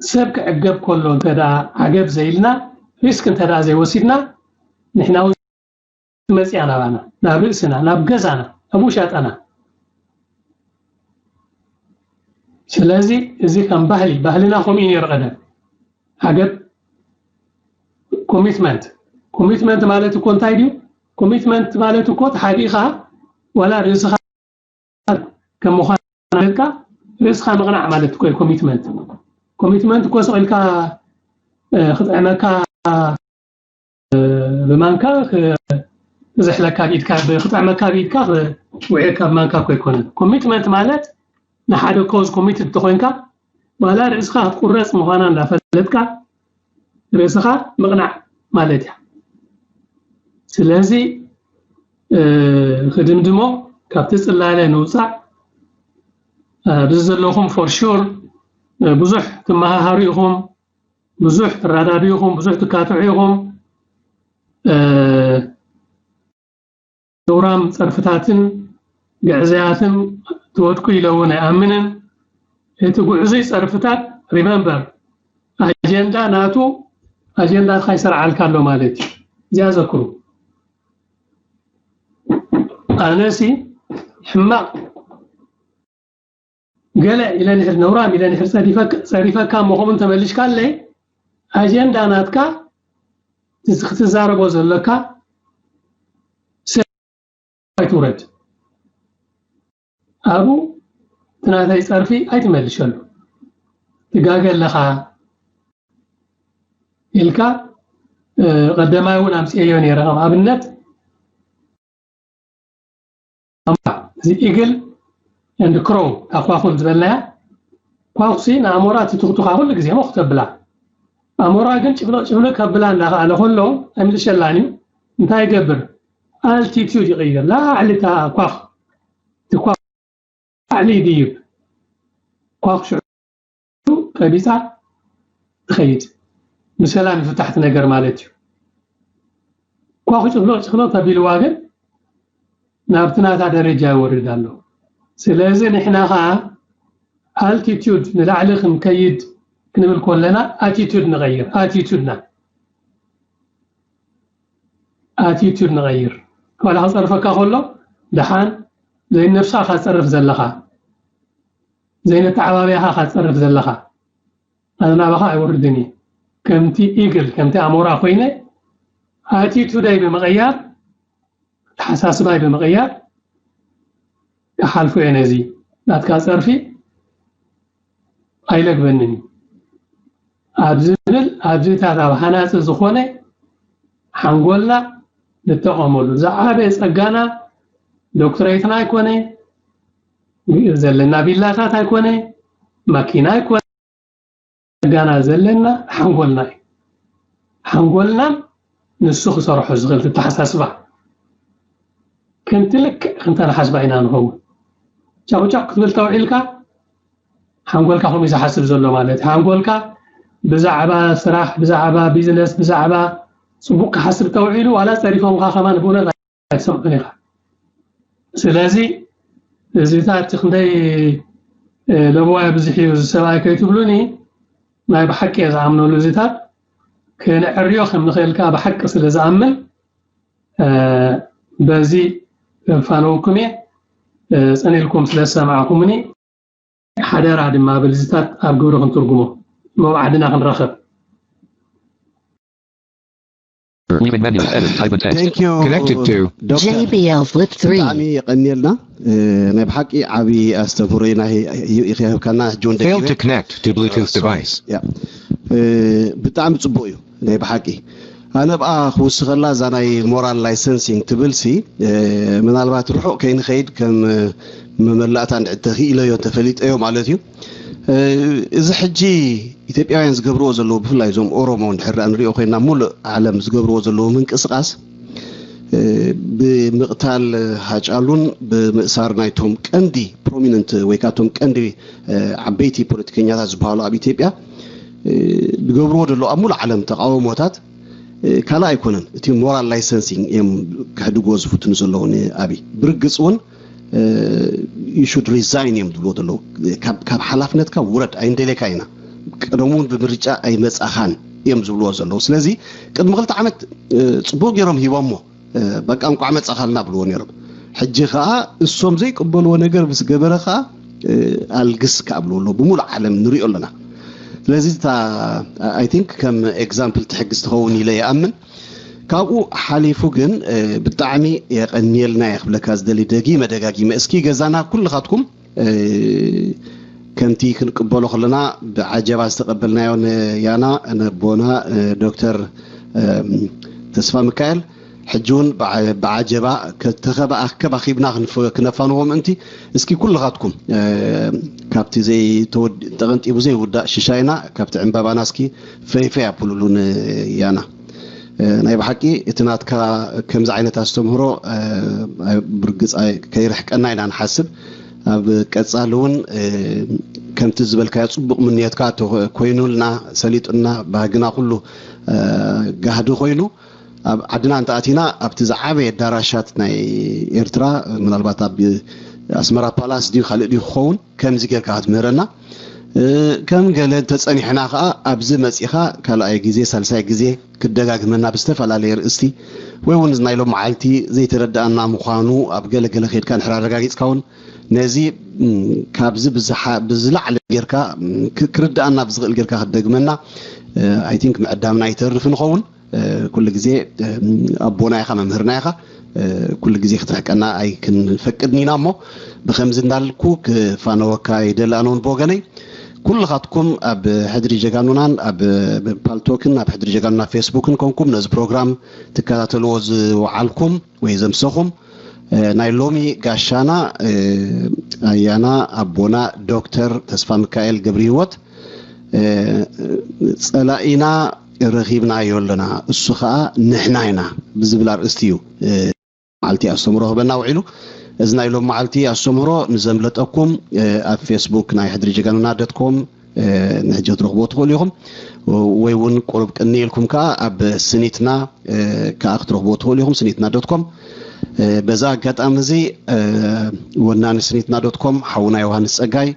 ሰብ ክዕገብ ከሎ እንተ ደኣ ዓገብ ዘይልና፣ ሪስክ እንተ ደኣ ዘይወሲድና፣ ንሕና እውን መጽያ ናባና፣ ናብ ርእስና፣ ናብ ገዛና፣ ናብ ውሻጠና። ስለዚ እዚ ከም ባህሊ፣ ባህልና ከምኡ እዩ ነይሩ ቀደም። ዓገብ ኮሚትመንት። ኮሚትመንት ማለት እኮ እንታይ ድዩ? ኮሚትመንት ማለት እኮ ተሓቢእኻ ዋላ ርእስኻ ከም ምዃን ማለትካ ርእስኻ ምቕናዕ ማለት እኮ እዩ ኮሚትመንት። ኮሚትመንት እኮ ስቕ ኢልካ፣ እ፣ ክጥዕመካ፣ እ፣ ብማንካ ክ-፣ ክዝሕለካ ብኢድካ፣ ብ-፣ ክጥዕመካ ብኢድካ፣ ክ-፣ ውዒርካ ብማንካ እኮ ኣይኮነን። ኮሚትመንት ማለት ንሓደ ኮዝ ኮሚትድ እንተኾይንካ ዋላ ርእስኻ ክትቁረጽ ምዃና እንዳፈለጥካ ርእስኻ ምቕናዕ ማለት እያ። ስለዚ፣ እ፣ ክድምድሞ ካብቲ ጽላለ ንውጻእ፣ እ፣ ብዚ ዘለኹም for sure፣ እ፣ ብዙሕ ትመሃሃሩ ኢኹም፣ ብዙሕ ትረዳዱ ኢኹም፣ ብዙሕ ትካትዑ ኢኹም። እ፣ ነውራም ጸርፍታትን ግዕዘያትን ትወድቁ ኢለ እውን ኣይኣምንን። እቲ ግዕዙይ ጸርፍታት፣ ሪመምበር፣ ኣጀንዳ ናቱ፣ ኣጀንዳትካ ይሰርዓልካ ኣሎ ማለት እዩ። እዚኣ ዘክሩ። ኣነሲ ሕማቕ ገለ ኢለ ንሕር፣ ነውራም ኢለ ንሕር ጸሪፈካ፣ ጸሪፈካ እሞ ከምኡ ተመሊሽካለይ፣ ኣጀንዳ ናትካ እዚ ክትዛረቦ ዘለካ ሰብ ኣይትውረድ። ኣብኡ እቲ ናተይ ጸርፊ ኣይትመልሸሉ። ትጋገ ኣለኻ ኢልካ፣ እ፣ ቀደማይ እውን ኣምፅኤዮ ነይረ። ከም ኣብነት፣ እዚ ኢግል ኤንድ ክሮው፣ ኣኳኹን ዝበልናያ፣ ኳኹሲ ንኣሞራ ትቱኽቱኻ ኩሉ ግዜ ሞኽ ተብላ። ኣሞራ ግን ጭብልቕ ጭብልቕ ከብላ እንዳኸኣለ ከሎ ኣይምልሸላን እዩ። እንታይ ይገብር? ኣልቲቲዩድ ይቕይር። ላዕሊ እታ ኳኽ፣ እቲ ኳኽ ላዕሊ ይድይብ። ኳኽ ሽዑ ቀቢጻ ትኸይድ። ብሰላም ይፍታሕ እቲ ነገር ማለት እዩ። ኳኹ ጭፍልቕ ጭፍልቕ ተቢልዋ ግን ናብቲ ናታ ደረጃ ይወርድ ኣሎ። ስለዚ ንሕና ኸዓ ኣልቲቲዩድ ንላዕሊ ክንከይድ ክንብል ከለና ኣቲቲዩድ ንቐይር። ኣቲቲዩድና፣ ኣቲቲዩድ ንቐይር። ዋላ ክጸርፈካ ከሎ ደሓን ዘይነፍሳ ኢኻ ትጸርፍ ዘለኻ፣ ዘይነተዓባብያ ኢኻ ትጸርፍ ዘለኻ። ኣነ ናባኻ ኣይወርድን እየ። ከምቲ ኢግል፣ ከምቲ ኣሞራ ኮይነ ኣቲቲዩደይ ብምቕያር፣ ኣተሓሳስባይ ብምቕያር ክሓልፎ እየ። ነዚ ናትካ ጸርፊ ኣይለግበንን እዩ ኣብ ዝብል፣ ኣብዚታት ኣብ ሃናጺ ዝኾነ ሓንጎልና ንጠቐመሉ። ዝዓበየ ጸጋና ዶክትሬትና ኣይኮነ፣ ዘለና ቪላታት ኣይኮነ፣ ማኪና ኣይኮነ፣ ጸጋና ዘለና ሓንጎልና እዩ። ሓንጎልናን ንሱ ክሰርሖ ዝኽእል ኣተሓሳስባ ከምቲ ልክዕ ከምታ ንሓስባ ኢና ንኸውን። ጫቑጫቕ ክትብል ተውዒልካ ሓንጎልካ ከምኡ እዩ ዝሓስብ ዘሎ ማለት እዩ። ሓንጎልካ ብዛዕባ ስራሕ፣ ብዛዕባ ቢዝነስ፣ ብዛዕባ ጽቡቕ ክሓስብ ተውዒሉ ዋላ ጸሪፎምካ ከማን ብእውነት ኣይትሰምዑን ኢኻ። ስለዚ እዚታት እቲ ክንደይ፣ እ፣ ለበዋ የብዝሕ እዩ እዚ ሰብኣይ ከይትብሉኒ፣ ናይ ብሓቂ እየ ዝኣምነሉ። እዚታት ክነዕርዮ ከም ንኽእል ከኣ ብሓቂ ስለ ዝኣምን፣ እ፣ በዚ ከፋነወኩም እየ። እ፣ ጸኒልኩም ስለ ዝሰማዕኩምኒ ሓደራ ድማ ብልዝታት ኣብ ግብሪ ክንትርጉሞ፣ ሞብ ዓድና ክንረኽብ። Leaving menu. Edit. Type a text. Thank you. Connected to. ዶክተር JBL Flip three. ብጣዕሚ የቐንየልና። እ፣ ናይ ብሓቂ ዓብዪ ኣስተምህሮ እዩ ናይ ይኸብካና ጆን Failed to connect to Bluetooth device. ያ እ፣ ብጣዕሚ ፅቡቅ እዩ ናይ ብሓቂ። ኣነ ብኣ ክውስኸላ እዛ ናይ ሞራል ላይሰንሲንግ ትብል ሲ፣ እ፣ ምናልባት ርሑቕ ከይንኸይድ ከም፣ እ፣ መመላእታ እንድሕር ተኽኢለዮ እንተፈሊጠዮ ማለት እዩ። እ፣ እዚ ሕጂ ኢትዮጵያውያን ዝገብርዎ ዘለዉ ብፍላይ እዞም ኦሮሞ እንድሕር ደኣ ንሪኦ ኮይና ሙሉእ ዓለም ዝገብርዎ ዘለዉ ምንቅስቃስ፣ እ፣ ብምቕታል ሃጫሉን ብምእሳር ናይቶም ቀንዲ ፕሮሚነንት ወይ ካብቶም ቀንዲ፣ እ፣ ዓበይቲ ፖለቲከኛታት ዝበሃሉ ኣብ ኢትዮጵያ፣ እ፣ ዝገብርዎ ዘለዉ ኣብ ሙሉእ ዓለም ተቃውሞታት፣ እ፣ ካልእ ኣይኮነን፣ እቲ ሞራል ላይሰንሲንግ እዮም ክሕድግዎ ዝፍትኑ ዘለዉ ንኣብይ። ብርግፅ እውን you should resign እዮም ዝብልዎ ዘለዉ። ካብ ሓላፍነትካ ውረድ ኣይንደልየካ ኢና፣ ቀደሙ እውን ብምርጫ ኣይመፃኻን እዮም ዝብልዎ ዘለዉ። ስለዚ ቅድሚ ክልተ ዓመት ፅቡቅ ገይሮም ሂቦሞ፣ በቃ እንቋዕ መፃኻልና ብልዎ ነይሮም። ሕጂ ከዓ እሶም ዘይቅበልዎ ነገር ምስ ገበረ ከዓ ኣልግስ ከዓ ብልዎ ኣለዉ። ብሙሉእ ዓለም ንሪኦ ኣለና። ስለዚ እታ I think ከም example ትሕግዝ ትኸውን ኢለ ይኣምን። ካብኡ ሓሊፉ ግን ብጣዕሚ የቐንየልና እየ ክብለካ ዝደሊ ደጊመ ደጋጊመ። እስኪ ገዛና ኩልኻትኩም ከምቲ ክንቅበሎ ከለና ብዓጀባ ዝተቐበልናዮ ንያና ነቦና ዶክተር ተስፋ ሚካኤል ሕጂ እውን ብዓጀባ ተኸባኣከብ ኣኺብና ክነፋንዎ ምእንቲ እስኪ ኩልኻትኩም ካብቲ ተቐንጢቡ ዘይውዳእ ሽሻይና ካብቲ ዕምባባና እስኪ ፈይፈይ ኣብሉሉ ንያና። ናይ ብሓቂ እቲ ናትካ ከምዚ ዓይነት ኣስተምህሮ ብርግፅ ከይርሕቀና ኢና ንሓስብ። ኣብ ቀፃሊ እውን ከምቲ ዝበልካዮ ፅቡቅ ምንየትካ ኮይኑልና ሰሊጡና ባህግና ኩሉ ጋህዲ ኮይኑ ኣብ ዓድና እንተኣቲና ኣብቲ ዝዓበየ ኣዳራሻት ናይ ኤርትራ ምናልባት ኣብ ኣስመራ ፓላስ ድዩ ካልእ ድዩ ክኸውን ከምዚ ጌርካ ክትምህረና ከም ገለ እንተፀኒሕና ከዓ ኣብዚ መፂኻ ካልኣይ ግዜ ሳልሳይ ግዜ ክደጋግመና ብዝተፈላለየ ርእስቲ ወይ እውን ናይ ሎም መዓልቲ ዘይተረዳእና ምዃኑ ኣብ ገለ ገለ ከይድካ እንድሕር ኣረጋጊፅካ እውን ነዚ ካብዚ ብዝላዕለ ጌርካ ክርዳእና ብዝኽእል ጌርካ ክትደግመና I think ምዕዳምና ይተርፍ ንኸውን። ኩሉ ግዜ ኣቦና ኢኻ መምህርና ኢኻ። ኩሉ ግዜ ክትርሕቀና ኣይክንፈቅድን ኢና እሞ ብከምዚ እንዳልኩ ክፋነወካ ይደሊ ኣነ እውን ብወገነይ። ኩልኻትኩም ኣብ ሕድሪ ጀጋኑናን ኣብ ፓልቶክን ኣብ ሕድሪ ጀጋኑና ፌስቡክን ኮንኩም ነዚ ፕሮግራም ትከታተልዎ ዝወዓልኩም ወይ ዘምሰኹም፣ ናይ ሎሚ ጋሻና ኣያና ኣቦና ዶክተር ተስፋ ሚካኤል ገብረ ህይወት፣ ጸላኢና ረኺብናዮ ኣለና፣ እሱ ኸኣ ንሕና ኢና ብዝብል ኣርእስቲ እዩ መዓልቲ ኣስተምህሮ ክበና ውዒሉ። እዚ ናይ ሎም መዓልቲ ኣስተምህሮ ንዘምለጠኩም ኣብ ፌስቡክ ናይ ሕድሪ ጀጋኑና ዶት ኮም ንሕጂ ክትረኽቦ ትኽእሉ ኢኹም። ወይ እውን ቁሩብ ቅኒ ኢልኩም ከኣ ኣብ ስኒትና ከኣ ክትረኽቦ ትኽእሉ ኢኹም፣ ስኒትና ዶት ኮም። በዛ ኣጋጣሚ እዚ ወናኒ ስኒትና ዶት ኮም ሓውና ዮሃንስ ጸጋይ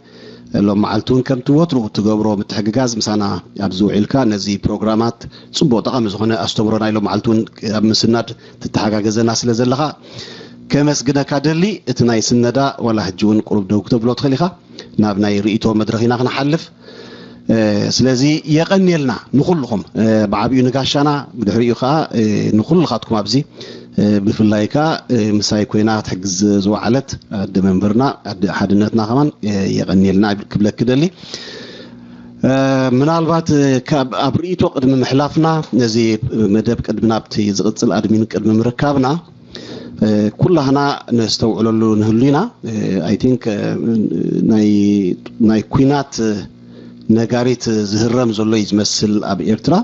ሎም መዓልቲ እውን ከምቲ ወትሩ ትገብሮ ምትሕግጋዝ ምሳና ኣብዚ ውዒልካ ነዚ ፕሮግራማት ጽቡቕ ጠቓሚ ዝኾነ ኣስተምሮ ናይ ሎም መዓልቲ እውን ኣብ ምስናድ ትተሓጋገዘና ስለ ዘለኻ ከመስግነካ ደሊ። እቲ ናይ ስነዳ ዋላ ሕጂ እውን ቁሩብ ደው ክተብሎ ትኽእል ኢኻ። ናብ ናይ ርእይቶ መድረኽ ኢና ክንሓልፍ። ስለዚ የቐንየልና ንኹልኹም፣ ብዓብዩ ንጋሻና፣ ብድሕሪኡ ከዓ ንኹልኻትኩም ኣብዚ ብፍላይ ከዓ ምሳይ ኮይና ክትሕግዝ ዝወዓለት ኣደ መንበርና ኣደ ሓድነትና ከማን የቐንየልና ክብለክ ደሊ። ምናልባት ኣብ ርእይቶ ቅድሚ ምሕላፍና ነዚ መደብ ቅድሚ ናብቲ ዝቕፅል ኣድሚን ቅድሚ ምርካብና ኩላህና ነስተውዕለሉ ንህሉ ኢና። ኣይ ቲንክ ናይ ኩናት ነጋሪት ዝህረም ዘሎ እዩ ዝመስል ኣብ ኤርትራ።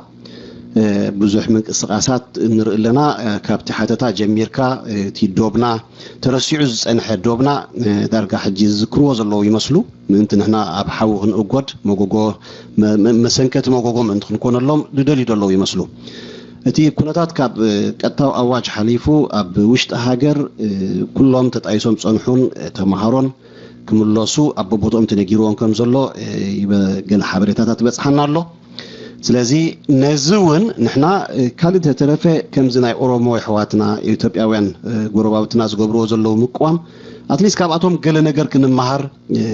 ብዙሕ ምንቅስቃሳት ንርኢ ኣለና። ካብቲ ሓተታ ጀሚርካ እቲ ዶብና ተረሲዑ ዝጸንሐ ዶብና ዳርጋ ሕጂ ዝዝክርዎ ዘለዉ ይመስሉ። ምእንቲ ንሕና ኣብ ሓዊ ክንእጎድ መጎጎ መሰንከቲ መጎጎ ምእንቲ ክንኮነሎም ዝደልዩ ዘለዉ ይመስሉ። እቲ ኩነታት ካብ ቀጥታዊ ኣዋጅ ሓሊፉ ኣብ ውሽጢ ሃገር ኩሎም ተጣይሶም ዝጸንሑን ተምሃሮን ክምለሱ ኣብ ቦቦትኦም ተነጊርዎም ከም ዘሎ ገለ ሓበሬታታት ይበጽሓና ኣሎ። ስለዚ ነዚ እውን ንሕና ካልእ ተተረፈ ከምዚ ናይ ኦሮሞ ኣሕዋትና ኢትዮጵያውያን ጎረባብትና ዝገብርዎ ዘለዉ ምቅዋም ኣትሊስት ካብኣቶም ገለ ነገር ክንመሃር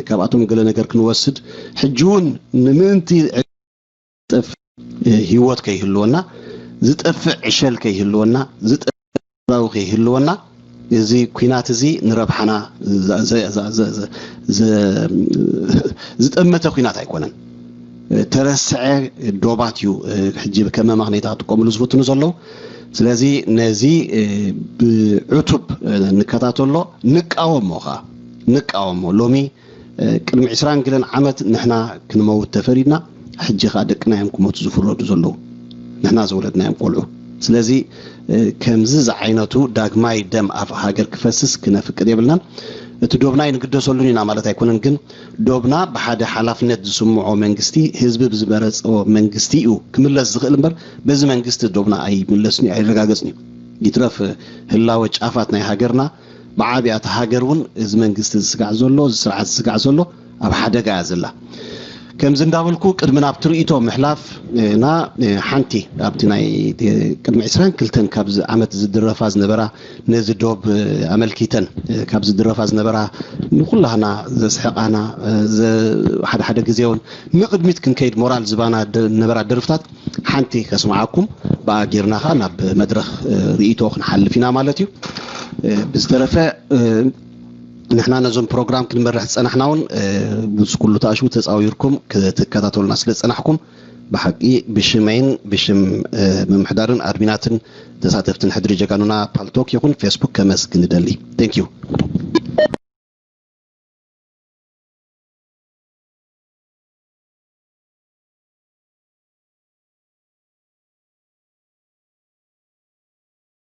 ካብኣቶም ገለ ነገር ክንወስድ ሕጂ እውን ንምእንቲ ዝጠፍእ ህይወት ከይህልወና ዝጠፍእ ዕሸል ከይህልወና ዝጠፍእ ራዊ ከይህልወና እዚ ኩናት እዚ ንረብሓና ዝጠመተ ኩናት ኣይኮነን። ተረስዐ ዶባት እዩ ሕጂ ከመ ማክኔታ ክጥቀምሉ ዝፍትኑ ዘለዉ። ስለዚ ነዚ ብዕቱብ ንከታተሎ ንቃወሞ ከዓ ንቃወሞ ሎሚ ቅድሚ ዕስራን ገለን ዓመት ንሕና ክንመውት ተፈሪድና ሕጂ ከዓ ደቅና እዮም ክሞቱ ዝፍረዱ ዘለዉ ንሕና ዘወለድናዮም ቆልዑ። ስለዚ ከምዚ ዝዓይነቱ ዳግማይ ደም ኣብ ሃገር ክፈስስ ክነፍቅድ የብልናን። እቲ ዶብና ኣይንግደሰሉን ኢና ማለት ኣይኮነን፣ ግን ዶብና ብሓደ ሓላፍነት ዝስምዖ መንግስቲ ህዝቢ ብዝመረፅዎ መንግስቲ እዩ ክምለስ ዝኽእል እምበር በዚ መንግስቲ ዶብና ኣይምለስን እዩ ኣይረጋገፅን እዩ። ይትረፍ ህላወ ጫፋት ናይ ሃገርና ብዓብያ እታ ሃገር እውን እዚ መንግስቲ ዝስጋዕ ዘሎ እዚ ስርዓት ዝስጋዕ ዘሎ ኣብ ሓደጋ እያ ዘላ። ከምዚ እንዳበልኩ ቅድሚ ናብ ትርኢቶ ምሕላፍ ና ሓንቲ ኣብቲ ናይ ቅድሚ ዕስራን ክልተን ካብ ዓመት ዝድረፋ ዝነበራ ነዚ ዶብ ኣመልኪተን ካብ ዝድረፋ ዝነበራ ንኩላህና ዘስሕቃና ሓደ ሓደ ግዜ እውን ንቅድሚት ክንከይድ ሞራል ዝባና ነበራ ደርፍታት ሓንቲ ከስምዓኩም ብኣ ጌርና ኸዓ ናብ መድረኽ ርእይቶ ክንሓልፍ ኢና ማለት እዩ። ብዝተረፈ ንሕና ነዞም ፕሮግራም ክንመርሕ ዝፀናሕና እውን ምስ ኩሉ ተኣሽቡ ተፃዊርኩም ክትከታተሉና ስለ ዝፀናሕኩም ብሓቂ ብሽመይን ብሽም ምምሕዳርን ኣድሚናትን ተሳተፍትን ሕድሪ ጀጋኑና ፓልቶክ ይኹን ፌስቡክ ከመስግን እደሊ። Thank you።